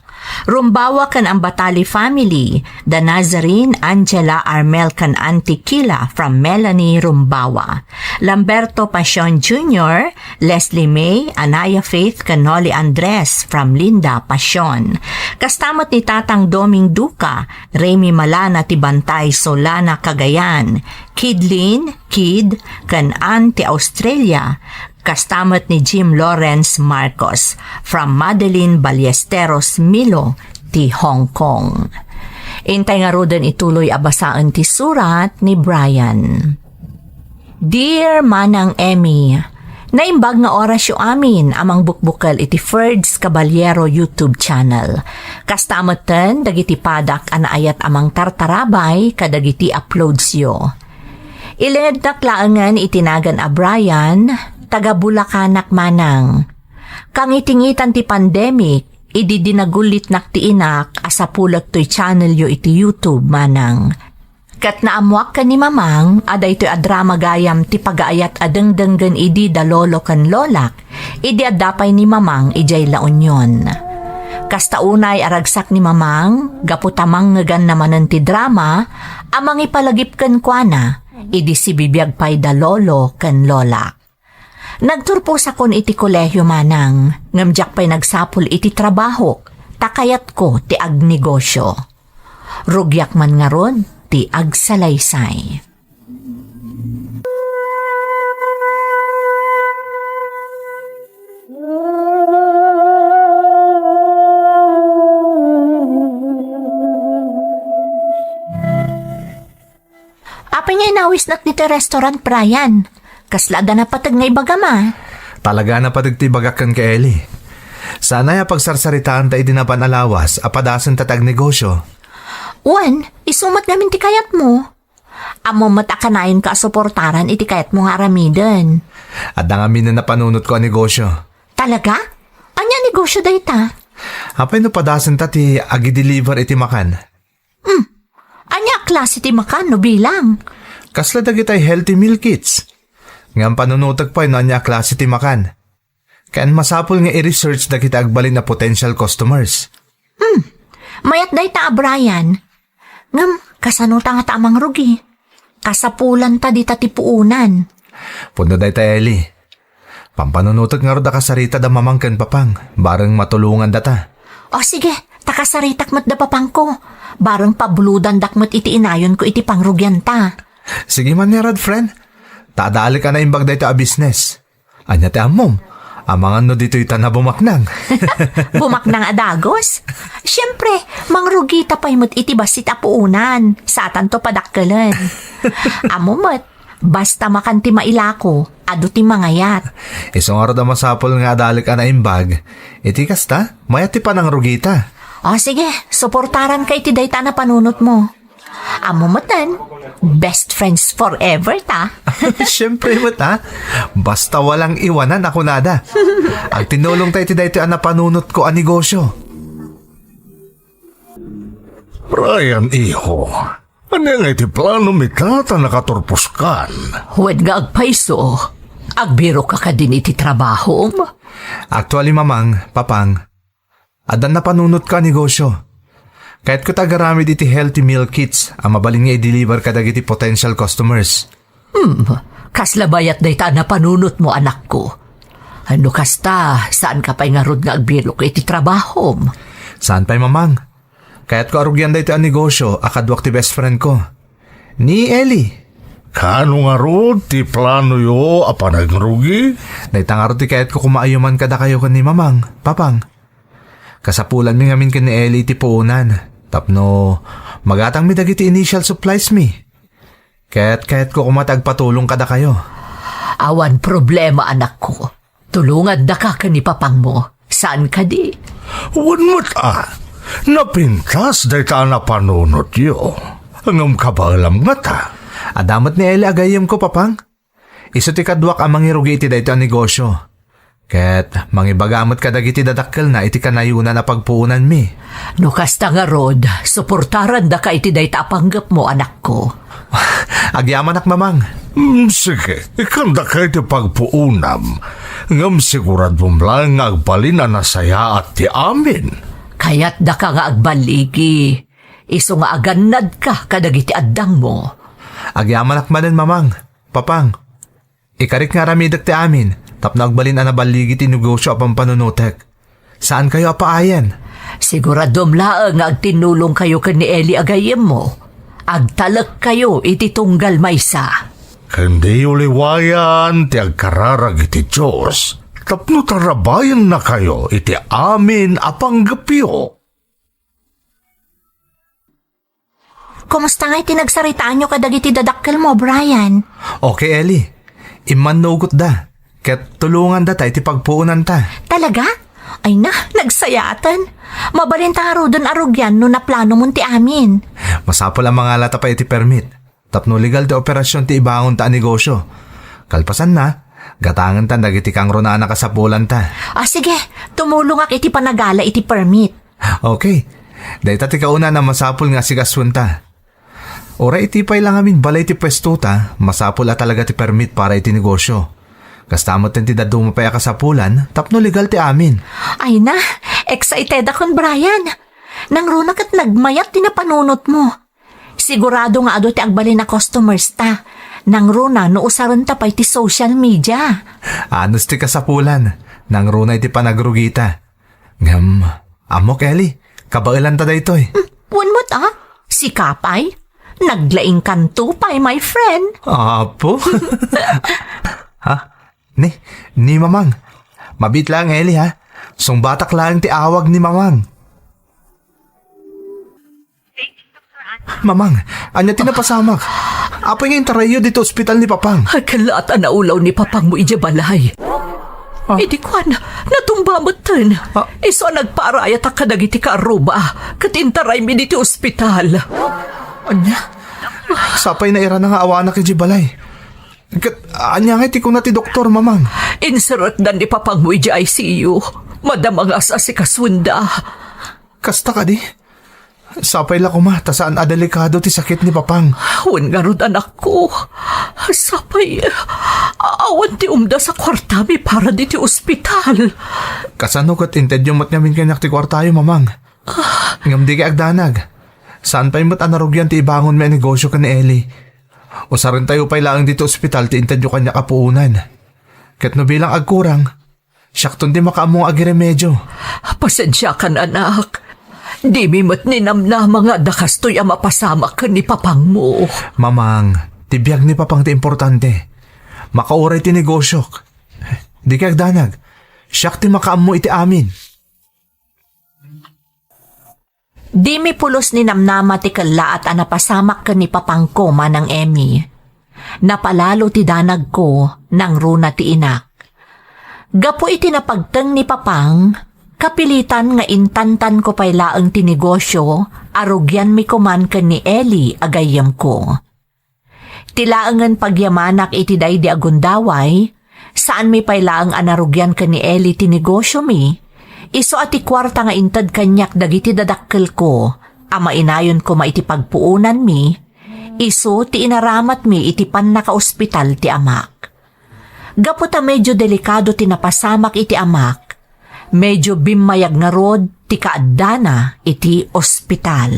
Rumbawa ken Ambatali family, da Nazarene, Angela, Armel ken Auntie Kila from Melanie Rumbawa. Lamberto Pasion Junior, Leslie May, Anaya Faith ken Noli Andres from Linda Pasion. Kasta met ni Tatang Doming Duca, Remy Malana ti Bantay, Solana, Cagayan, Kidlin, Kid, ken Ann ti Australia, kasta met ni Jim Lawrence Marcos, from Madeline Ballesteros Milo ti Hong Kong. Intay ngaruden ituloy a basaen ti surat ni Brian. Dear Manang Emmy, naimbag nga orasyo amin a mangbukbukel iti Ferds Caballero YouTube channel. Kasta metten dagiti padak a naayat a mangtartarabay kadagiti uploadsyo. Ilednak laengen iti nagan a Brian, taga Bulacanak manang. Kangitingitan ti pandemic, idi dinagullitnak ti inak a sapulek toy channelyo iti YouTube manang. Ket naammoak ken ni Mamang a daytoy a drama gayam ti pagaayat a dengdenggen idi da lolo ken lolak, idi adda pay ni Mamang idiay La Union. Kasta unay a ragsak ni Mamang, gapu ta mangngeganna manen ti drama a mangipalagip kenkuana, idi sibibiag pay da lolo ken lolak. Nagturposakon iti kolehio manang, ngem diak pay nagsapul iti trabahok, ta kayatko ti agnegosio. Rugiak man ngarud ti agsalaysay. Apay nga inawisnak ditoy restaurant, Brian? Kasla adda napateg nga ibagam a? Talaga a napateg ti ibagak kenka, Ellie. Saanay a pagsarsaritaanta idi napan a lawas a padasenta ti agnegosyo. Wen, isu met ngamin ti kayatmo. Ammom met a kanayonka a suportaran iti kayatmo nga aramiden. Adda ngamin a napanunotko a negosyo. Talaga? Ania a negosyo dayta? Apay no padasenta ti agi-deliver iti makan? Hmm. Ania a klase ti makan no bilang? Kasla dagitay healthy meal kits. Ngem panunotek pay no ania a klase ti makan. Ken masapul nga i-research dagiti agbalin a potential customers. Hmm. Mayat dayta a Brian. Ngem, kasano ta ngata a mangrugi? Kasapulanta dita ti puonan. Pudno dayta, Ellie. Pampanunotek ngarud a kasarita da mamang ken papang, bareng matulongandata. O sige, ta kasaritak met da papangko. Bareng pablodandak met iti inayonko iti pangrugianta. Sige man ngarud, friend. Ta adda alik a naimbag dayta a business. Ania ti ammom? Amangan no ditoy ta nabumaknang. Bumaknang a dagus? Siempre, mangrugita pay met iti bassit a puonan. Satanto padakkelen. Ammom met, Basta makan ti mailako, adu ti mangayat. Isu ngarud a masapul nga adalek a naimbag. Iti kasta, mayat ti panangrugita. O sige, suportaranka iti dayta a napanunotmo. Ammo metten, best friends forever ta. Siyempre met, ha? Basta walang iwanan a kunada. Agtinulongta iti daytoy a napanunotko a negosyo. Brian, iho, ania nga iti planom ita ta nakaturposkan? Wen nga agpayso, agbiroka kadin iti trabahom? Actually, Mamang, Papang, addan napanunotko a negosyo. Kayatko ti agaramid iti healthy meal kits a mabalin nga i-deliver kadagiti potential customers. Hmm, kasla bayat dayta a napanunotmo, anakko. No kasta, saanka pay ngarud nga agbirok iti trabahom? Saan pay, Mamang. Kayatko a rugian daytoy a negosyo a kaduak ti best friend ko, ni Ellie. Kaano ngarud ti planoyo a panagrugi? Dayta ngarud ti kayatko koma a ayuman kadakayo ken ni Mamang, Papang. Kasapulanmi ngamin ken ni Ellie iti puonan tapno magatangmi dagiti initial supplies mi. Ket kayatko koma ti agpatulong kadakayo. Awan problema, anakko. Tulongandaka ken ni Papangmo. Saan kadi? Wen met a, napintas dayta a napanunotyo. Ngem kabaelam ngata. Adda met ni Ellie a gayyemko, Papang. Isu ti kaduak a mangirugi iti daytoy a negosyo. Ket mangibaga met kadagiti dadakkelna iti kanayonan a pagpuonanmi. No kasta ngarud, suportarandaka iti dayta a panggepmo, anakko. Agyamanak, Mamang. Mm, sige, ikkandaka iti pagpuonam. Ngem siguradom laeng nga agbalin a nasayaat ti amin. Kayatdaka nga agballigi. Isu nga agannadka kadagiti addangmo. Agyamanak manen, Mamang, Papang. Ikarik nga aramidek ti amin tapno agbalin a naballigi ti negosyo a pampanunotek. Saankayo a paayen. Siguradom laeng nga agtinnulongkayo ken ni Eli a gayyemmo. Agtalekkayo iti tunggal maysa. Ken diyo liwayan ti agkararag iti Dios tapno tarabayennakayo iti amin a panggepyo. Kumusta ngay ti nagsaritaanyo kadagiti dadakkelmo, Brian? Okay, Eli. Immannugotda. Ket tulongandata iti pagpuonanta. Talaga? Ay na, nagsayaatan. Mabalinta ngaruden a rugian no naplanomon ti amin. Masapul a mangalata pay iti permit. Tapno legal ti operasion ti ibangonta a negosyo. Kalpasanna, gatangenta dagiti kangrunaan a kasapulanta. Ah, sige, tumulongak iti panagala iti permit. Okay. Dayta ti kauna a masapul nga asikasuenta. Uray iti pay la ngamin balay ti puestota, masapul a talaga ti permit para iti negosyo. Kasta met ti dadduma pay a kasapulan tapno legal ti amin. Ay na, excited akon, Brian. Nangruna ket nagmayat ti napanunotmo. Sigurado nga adu ti agbalin a customers ta. Nangruna no usarenta pay ti social media. Anus ti kasapulan. Nangruna iti panagrugita. Ngem, ammok, Eli, kabaelanta daytoy. Hmm, wen met a? Sika pay? Naglaingkanto pay, my friend. Apo? Ha? Ni, ni Mamang. Mabiit laeng, Eli, ha? Sungbatak laeng ti awag ni Mamang. Mamang, ania ti napasamak? Apay nga intarayyo ditoy ospital ni Papang? Ay, kalat a naulaw ni Papangmo idiay balay. Ah. Idi kuan, natumba metten. Ah. Isu a nagpaarayatak kadagiti kaarruba, ket intaraymi ditoy ospital. Ania? Sapay nairana nga awanak idiay balay. Ket ania ngay ti kuna ti doktor, Mamang? Inserekdan ni Papangmo idiay I C U. Madama nga as-asikasuenda. Kasta kadi? Sapay la koma ta saan a delikado ti sakit ni Papang. Wen ngarud, anakko. Sapay, awan ti umdas a kuartami para ditoy ospital. Kasano ket intedyo met ngamin kaniak ti kuartayo, Mamang? Ngem dikay agdanag. Saan pay met a narugian ti ibangonmi a negosyo ken ni Eli. Usarentayo pay laeng ditoy ospital ti intedyo kaniak a puonan. Ket no bilang agkurang, siakton ti makaammo nga agiremedyo. Pasensiakan, anak. Dimi met ninamnama nga adda kastoy a mapasamak ken ni Papangmo. Mamang, ti biag ni Papang ti importante. Makauray ti negosyok. Dikay agdanag. Siak ti makaammo iti amin. Dimi pulos ninamnama ti kellaat a napasamak ken ni Papangko, Manang Emmy. Napalalo ti danagko, nangruna ti inak. Gapu iti napagteng ni Papang, kapilitan nga intantanko pay laeng ti negosio a rugianmi koman ken ni Eli a gayyemko. Ti laengen pagyamanak iti daydi a gundaway, saanmi pay laeng a narugian ken ni Eli ti negosiomi, isu a ti kuarta nga inted kaniak dagiti dadakkelko a mainayon koma iti pagpuonanmi, isu ti inaramatmi iti pannakaospital ti amak. Gapu ta medio delikado ti napasamak iti amak, medio bimmayag ngarud ti kaaddana iti ospital.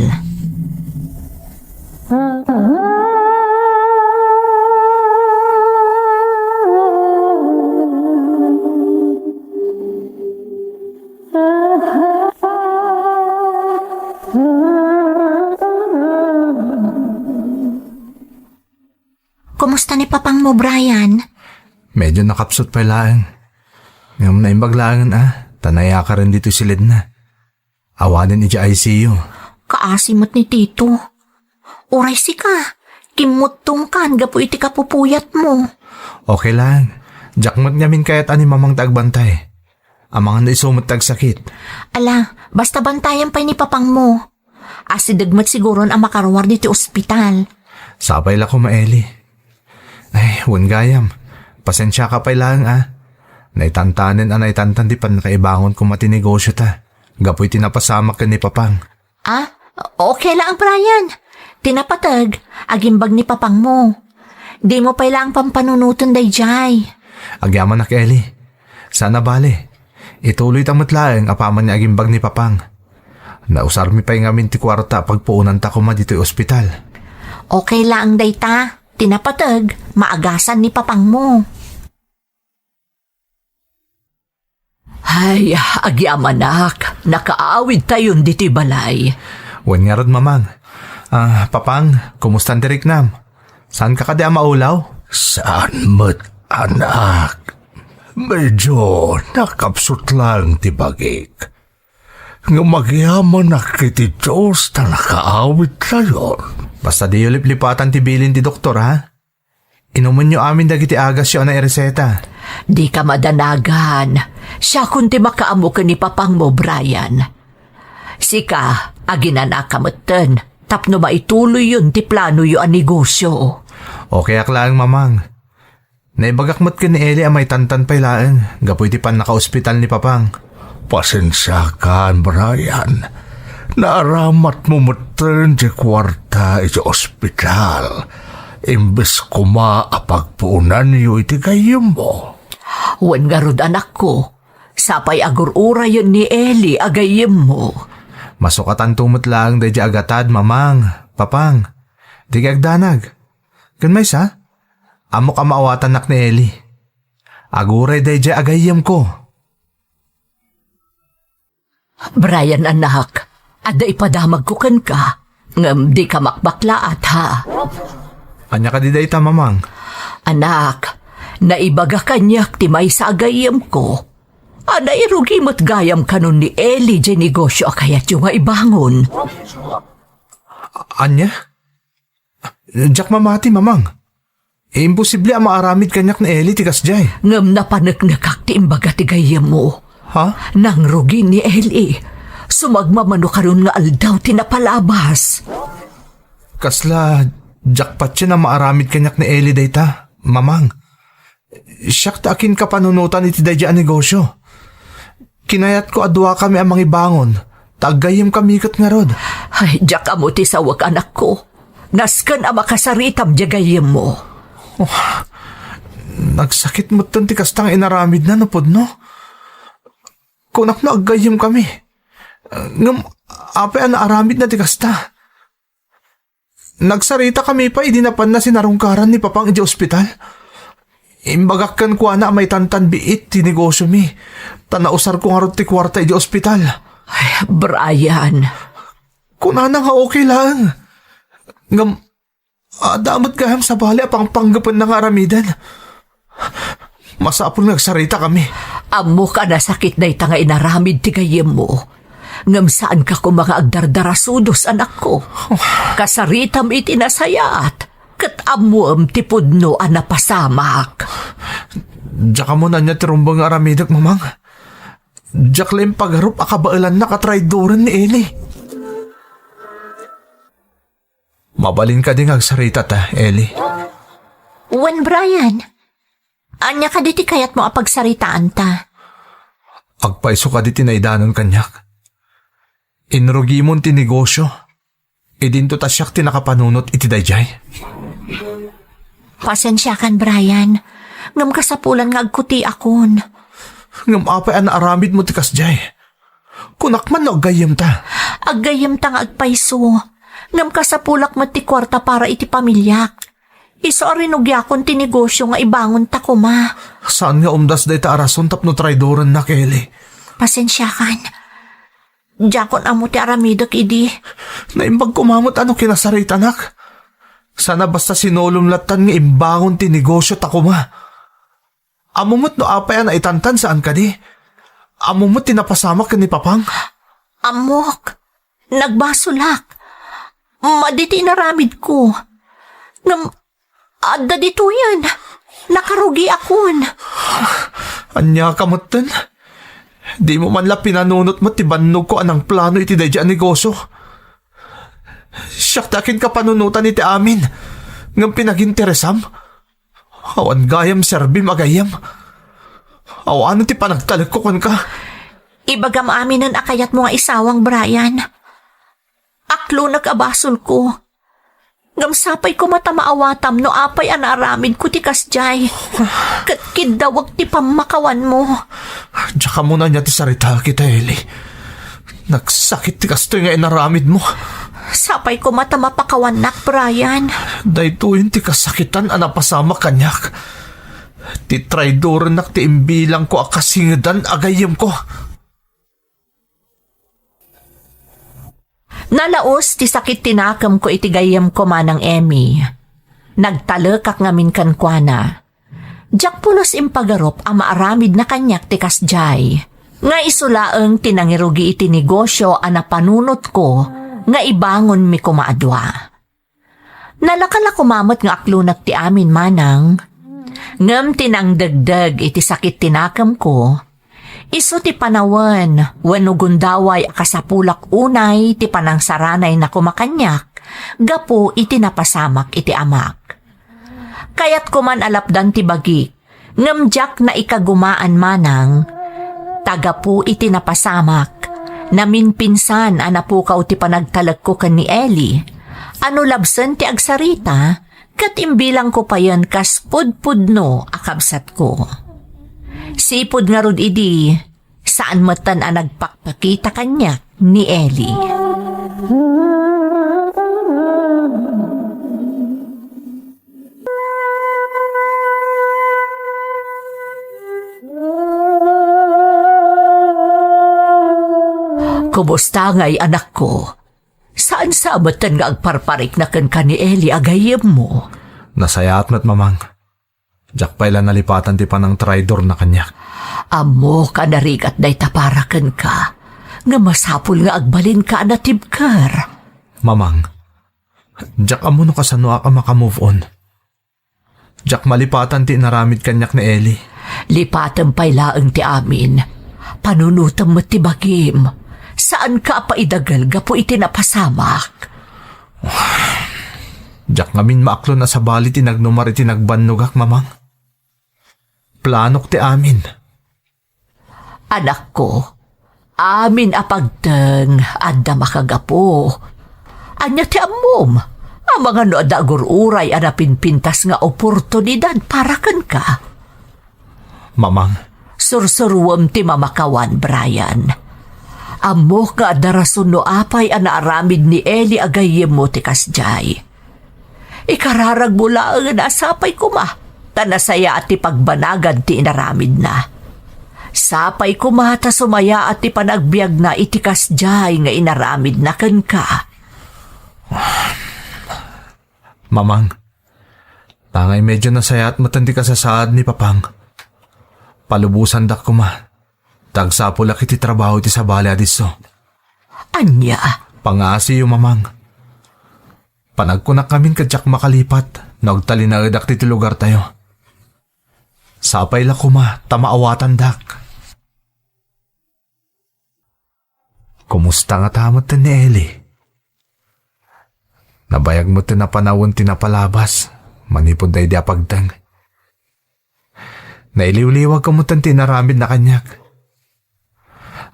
Kumusta ni Papang mo, Brian? Medyo nakapsut pay laeng. Ngem naimbag laengen a, ta nayakaren ditoy silidna. Awanen idiay I C U. Kaasi met ni Tito. Uray sika, kimmuttongkan gapu iti kapupuyatmo. Okay lang. Diak met ngamin kayat a ni Mamang ti agbantay. Amangan no isu met ti agsakit. Ala, basta bantayan pay ni Papang mo. Asideg met siguron a makaruar ditoy ospital. Sapay la koma, Eli. Ay, wen gayam. Pasensiaka pay laeng a. Naitantanen a naitantan ti pannakaibangon koma ti negosio ta. Gapu iti napasamak ken ni Papang. Ah, okay laeng, Brian. Ti napateg, agimbag ni Papang mo. Dimo pay laeng pampanunoten daydiay. Agyamanak, Eli. Saan a bale. Ituloyta met laeng apaman nga agimbag ni Papang. Nausarmi pay ngamin ti kuarta a pagpuonanta koma ditoy ospital. Okay laeng dayta. Ti napateg, maagasan ni Papang mo. Ay, agyamanak, nakaawidtayon ditoy balay. Wen ngarud, Mamang. Ah, Papang, kumusta ti riknam? Saanka kadi a maulaw? Saan met, anak. Medyo nakapsut lang ti bagik. Ngem agyamanak iti Dios ta nakaawidtayon. Basta diyo liplipatan ti bilin ti doktor, ha? Inumenyo amin dagiti agasyo a naireseta. Dika madanagan. Siakon ti makaammo ken ni Papang mo, Brian. Sika, aginanaka metten tapno maituloyyon ti planoyo a negosio. Okay ak laeng, Mamang. Naibagak met ken ni Eli a maitantan pay laeng gapu iti pannakaospital ni Papang. Pasensiakan, Brian. Naaramatmo metten ti kuarta iti ospital, imbes koma a pagpuonanyo iti gayyemmo. Wen ngarud, anakko, sapay agur-urayen ni Eli a gayyemmo. Masukatanto met laeng daydiay a gatad, Mamang, Papang. Dika agdanag. Ken maysa, ammok a maawatannak ni Eli. Aguray daydiay a gayyemko. Brian, anak, adda ipadamagko kenka, ngem dika makbaklaat, ha? Ania kadi dayta, Mamang? Anak, naibaga kaniak ti maysa a gayyemko a nairugi met gayam kanon ni Eli diay negosio a kayatyo nga ibangon. Ania? Diak mamati, Mamang. Imposible a maaramid kaniak ni Eli ti kasdiay. Ngem napaneknekak ti imbaga ti gayyemmo. Ha? Nangrugi ni Eli. Sumagmamano karon nga aldaw ti napalabas. Kasla diak patien a maaramid kaniak ni Eli dayta, Mamang. Siak ti akinkapanunotan iti daydiay a negosio. Kinayatko a duakami a mangibangon, ta aggayyemkami ket ngarud. Ay, diak ammo ti sawek, anakko. Nasken a makasaritam diay gayyemmo. Oh, nagsakit metten ti kasta nga inaramidna no pudno. Kunak no aggayyemkami. Ngem apay a naaramidna ti kasta? Nagsaritakami pay idi napanna sinarungkaran ni Papang idiay ospital. Imbagak kenkuana a maitantan biit ti negosiomi, ta nausarko ngarud ti kuarta idiay ospital. Ay, Brian. Kunana nga okay laeng. Ngem, adda met gayam sabali a pangpanggepenna nga aramiden. Masapul nga agsaritakami. Ammok a nasakit dayta nga inaramid ti gayyemmo. Ngem saanka koma nga agdardarasudos, anakko. Kasaritam iti nasayaat. Ket ammoem ti pudno a napasamak. Diak ammo no ania ti rumbeng nga aramidek, Mamang. Diak la impagarup a kabaelannak a traidoren ni Eli. Mabalin kadi nga agsarita ta, Eli? Wen, Brian. Ania kadi ti kayatmo a pagsaritaanta? Agpayso kadi ti naidanon kaniak. Inrugimon ti negosio. Idinto ta siak ti nakapanunot iti daydiay. Pasensiakan, Brian. Ngem kasapulan nga agkutiakon. Ngem apay a naaramidmo ti kasdiay? Kunak man no aggayyemta. Aggayyemta nga agpayso. Ngem kasapulak met ti kuarta para iti pamiliak. Isu a rinugiakon ti negosio nga ibangonta koma. Saan nga umdas dayta a rason tapno traidorennak, Eli? Pasensiakan. Diakon ammo ti aramidek idi. Naimbag koma met a no kinasaritanak. Saan a basta sinulom lattan nga imbangon ti negosio ta koma. Ammo met no apay a naitantan, saan kadi? Ammo met ti napasamak ken ni Papang? Ammok. Nagbasolak. Madi ti inaramidko. Ngem adda ditoyen. Nakarugiakon. Ania ka metten? Dimo man la pinanunot met ti bannogko a nangplano iti daydiay a negosio. Siak ti akinkapanunotan iti amin. Ngem pinaginteresam? Awan gayam serbim a gayyem. Awanen ti panagtalekko kenka. Ibagam aminen a kayatmo nga isawang, Brian. Aklonek a basolko. Ngem sapay koma ta maawatam no apay a naaramidko ti kasdiay. Ket kiddawek ti pammakawanmo. Diak ammo no ania ti saritaek ita, Eli. Nagsakit ti kastoy nga inaramidmo. Sapay koma ta mapakawannak, Brian. Daytoyen ti kasakitan a napasamak kaniak. Ti traidorennak ti imbilangko a kasingedan a gayyemko. Nalaus ti sakit ti nakemko iti gayyemko, Manang Emmy. Nagtalekak ngamin kenkuana. Diak pulos impagarup a maaramidna kaniak ti kasdiay, nga isu laeng ti nangirugi iti negosio a napanunotko nga ibangonmi koma a dua. Nalaka la koma met nga aklonek ti amin, Manang. Ngem ti nangdegdeg iti sakit ti nakemko, isu ti panawen wenno gundaway a kasapulak unay ti panangsaranayna koma kaniak gapu iti napasamak iti amak. Kayatko man a lapdan ti bagik, ngem diak naikagumaan, Manang, ta gapu iti napasamak, naminpinsan a napukaw ti panagtalekko ken ni Eli, a no labsen ti agsarita, ket imbilangko payen kas pudpudno a kabsatko. Sipud ngarud idi, saan metten a nagpakpakita kaniak ni Eli. Kumusta ngay, anakko? Saan sa metten nga agparparikna kenka ni Eli a gayyemmo? Nasayaat met, Mamang. Diak pay la nalipatan ti panangtraidorna kaniak. Ammok a narigat dayta para kenka, nga masapul nga agbalinka a natibker. Mamang, diak ammo no kasanoak a maka-move on. Diak malipatan ti inaramid kaniak ni Eli. Lipatem pay laeng ti amin. Panunotem met ti bagim. Saanka a paidagel gapu iti napasamak. Diak ngamin maaklon a sabali ti nagnumar iti nagbannogak, Mamang. Planok ti amin. Anakko, amin a pagteng adda makagapu. Ania ti ammom? Amangan no adda agur-uray a napinpintas nga oportunidad para kenka. Mamang. Sursuruem ti mamakawan, Brian. Ammok nga adda rason no apay a naaramid ni Eli a gayyemmo ti kasdiay. Ikararagmo laengen a sapay koma, ta nasayaat ti pagbanagan ti inaramidna. Sapay koma ta sumayaat ti panagbiagna iti kasdiay nga inaramidna kenka. Mamang, tangay medyo nasayaat metten ti kasasaad ni Papang. Palubosandak koma. Ta agsapulak iti trabaho iti sabali a disso. Ania? Pangngasiyo, Mamang. Panagkunak ngamin ket diak makalipat. no agtalinaedak ti lugartayo. Sapay la koma ta maawatandak. Kumusta ngata met ni Eli? Nabayag met ti napanawen ti napalabas manipud daydi a pagteng. Nailiwliwag ko met ti inaramidna kaniak.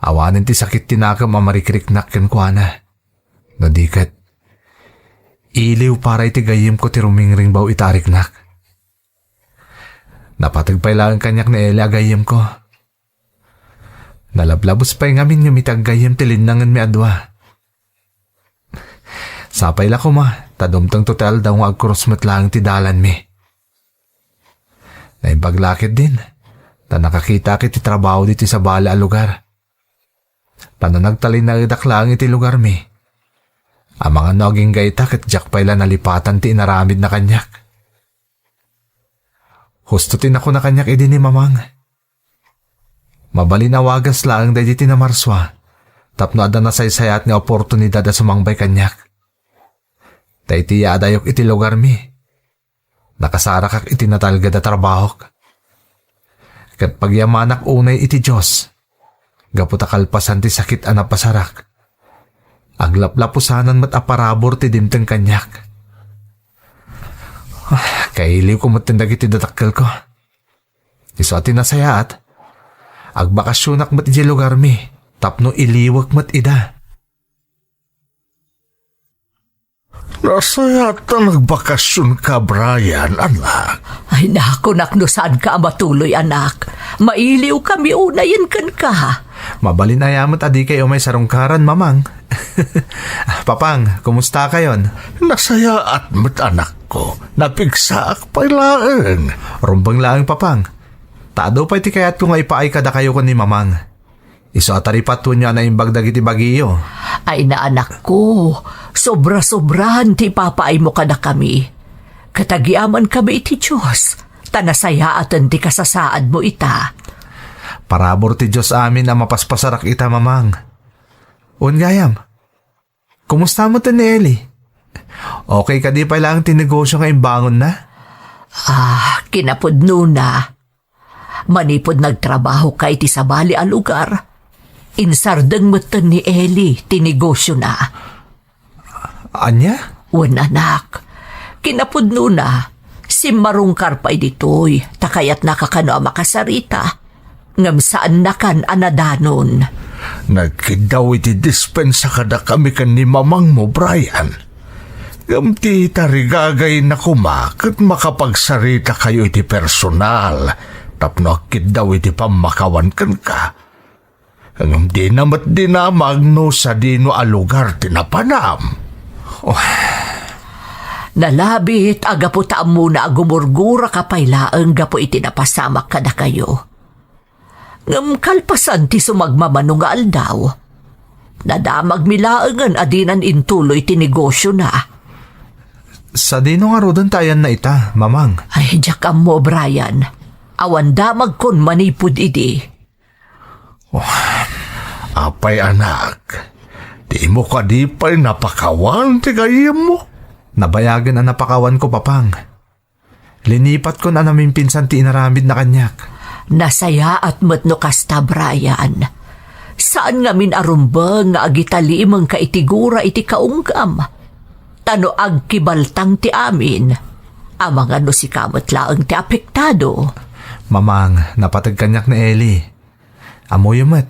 Awanen ti sakit ti nakem a marikriknak kenkuana. No di ket, iliw para iti gayyemko ti rumingringbaw ita a riknak. Napateg pay laeng kaniak ni Eli a gayyemko. Nalablabos pay ngamin ngem iti aggayyem ti linnangenmi a dua. Sapay la koma, ta dumtengto ti aldaw nga agkurus met laeng ti dalanmi. Naimbag la ketdin, ta nakakitaak iti trabaho ditoy sabali a lugar. Tapno nagtalinaedak laeng iti lugarmi. Amangan no agingga ita ket diak pay la nalipatan ti inaramidna kaniak. Husto ti nakuna kaniak idi ni Mamang. Mabalin a wagas laeng daydi ti namarsua, tapno adda nasaysayaat nga oportunidad a sumangbay kaniak. Ta iti yaadayok iti lugarmi, nakasarakak iti natalged a trabahok. Ket pagyamanak unay iti Dios, gapu ta kalpasan ti sakit a napasarak, aglaplapusanan met a parabur ti dimteng kaniak. Ah, kailiwko met dagiti dadakkelko. Isu a ti nasayaat, agbakasionak met idiay lugarmi tapno iliwek met ida. Nasayaat ta nagbakasionka, Brian, anak. Ay, nakunak no saanka a matuloy, anak. Mailiwkami unayen kenka. Mabalin aya met a dikay umay sarungkaran, Mamang. Papang, kumustakayon? Nasayaat met, anakko. Napigsaak pay laeng. Rumbeng laeng, Papang. Ta adu pay ti kayatko nga ipaay kadakayo ken ni Mamang. Isu a taripatuenyo a naimbag dagiti bagiyo. Ay, anakko, sobra-sobrahan ti ipapaaymo kadakami. Ket agyamankami iti Dios, ta nasayaaten ti kasasaadmo ita. Parabur ti Dios amin a mapaspasarak ita, Mamang. Wen gayam, kumusta met ni Eli? Okay kadi pay laeng ti negosio nga imbangonna? Ah, kinapudnona. Manipud nagtrabahoka iti sabali a lugar, insardeng metten ni Eli ti negosiona. Ania? Wen, anak, kinapudnona, simmarungkar pay ditoy, ta kayatnaka kano a makasarita. Ngem saannakan a nadanon. Nagkiddaw iti dispensa kadakami ken ni mamangmo, Brian. Ngem ti tarigagayna koma ket makapagsaritakayo iti personal tapno agkiddaw iti pammakawan kenka. Ngem dina met dinamag no sadino a lugar ti napanam. Oh. Nalabit a gapu ta ammona a gumurguraka pay laeng gapu iti napasamak kadakayo. Ngem kalpasan ti sumagmamano nga aldaw, nadamagmi laengen a dinan intuloy ti negosiona. Sadino ngaruden ti ayanna ita, Mamang? Ay, diak ammo, Brian. Awan damagkon manipud idi. Oh, apay, anak, dimo kadi pay napakawan ti gayyemmo? Nabayagen a napakawanko, Papang. Linipatkon a namimpinsan ti inaramidna kaniak. Nasayaat met no kasta, Brian. Saan ngamin a rumbeng nga agitalimengka iti gura iti kaunggam. Ta no agkibaltang ti amin, amangan no sika met laeng ti apektado. Mamang, napateg kaniak ni Eli. Ammoyo met.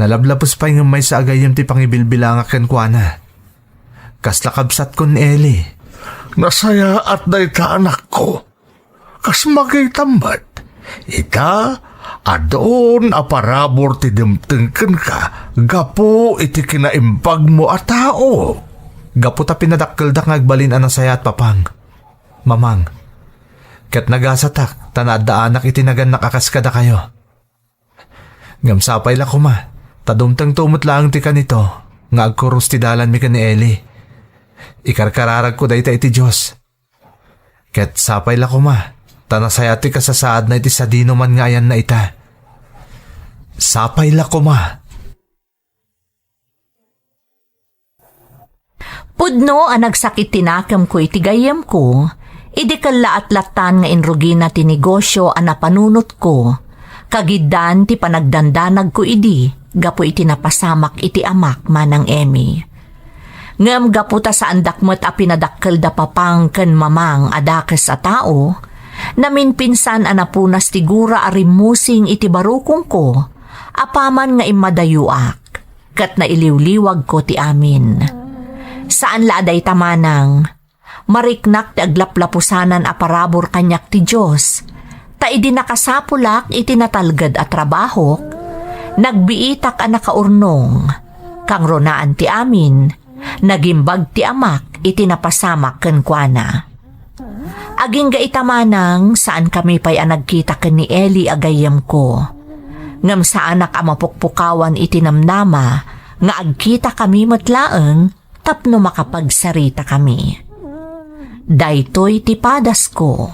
Nalablabos pay ngem maysa a gayyem ti pangibilbilangak kenkuana. Kasla kabsatkon ni Eli. Nasayaat dayta, anakko. Kas makitam met, ita, adun a parabur ti dimteng kenka gapu iti kinaimbagmo a tao. Gapu ta pinadakkeldak nga agbalin a nasayaat, Papang, Mamang. Ket nagasatak ta naaddaanak iti nagannak a kas kadakayo. Ngem sapay la koma, ta dumtengto met laeng ti kanito nga agkurus ti dalanmi ken ni Eli. Ikarkararagko dayta iti Dios. Ket sapay la koma, ta nasayaat ti kasasaadna iti sadinoman nga ayanna ita. Sapay la koma. Pudno a nagsakit ti nakemko iti gayyemko, Idi kellaat lattan nga inrugina ti negosio a napanunotko, kagiddan ti panagdandanagko idi gapu iti napasamak iti amak, Manang Emmy. Ngem gapu ta saandak met a pinadakkel da Papang ken Mamang a dakes a tao, naminpinsan a napunas ti gura a rimmusing iti barukongko apaman nga immadayuak, ket nailiwliwagko ti amin. Saan la a dayta, Manang. Mariknak ti aglaplapusanan a parabur kaniak ti Dios, ta idi nakasapulak iti natalged a trabahok, nagbiitak a nakaurnong. Kangrunaan ti amin, nagimbag ti amak iti napasamak kenkuana. Agingga ita, Manang, saankami pay a nagkita ken ni Eli a gayyemko. Ngem saanak a mapukpukawan iti namnama nga agkitakami met laeng tapno makapagsaritakami. Daytoy ti padasko.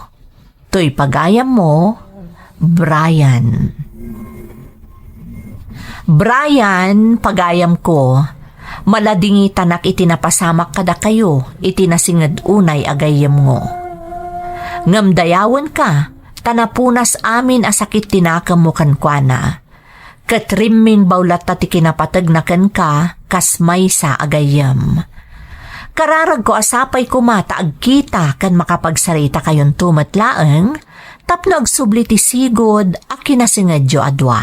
Toy pagayammo, Brian. Brian, pagayamko, maladingitanak iti napasamak kadakayo iti nasinged unay a gayyemmo. Ngem dayawenka, ta napunas amin a sakit ti nakemmo kenkuana. Ket rimmingbaw latta ti kinapategna kenka kas maysa a gayyem. Kararagko a sapay koma ta agkita ken makapagsaritakayon met laeng tapno agsubli ti sigud a kinasingedyo a dua.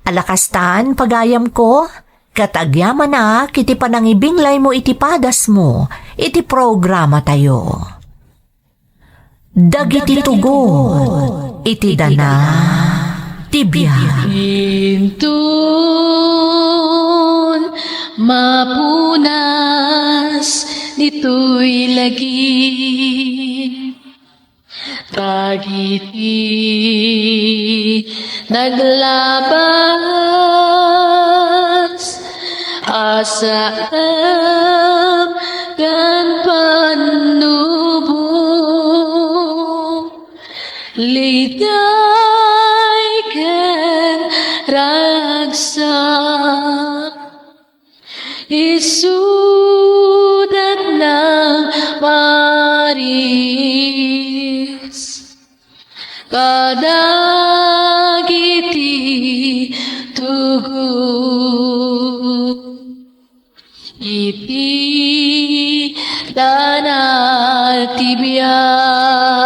Ala kastan, pagayamko, ket agyamanak iti panangibinglaymo iti padasmo iti programatayo. Dagiti tugot iti dana ti biag. Inton mapunas ditoy lagip, dagiti naglabas a saem ken pannubo, liday ken ragsak, isudat nang maris kadagiti tugot iti dana ti biag.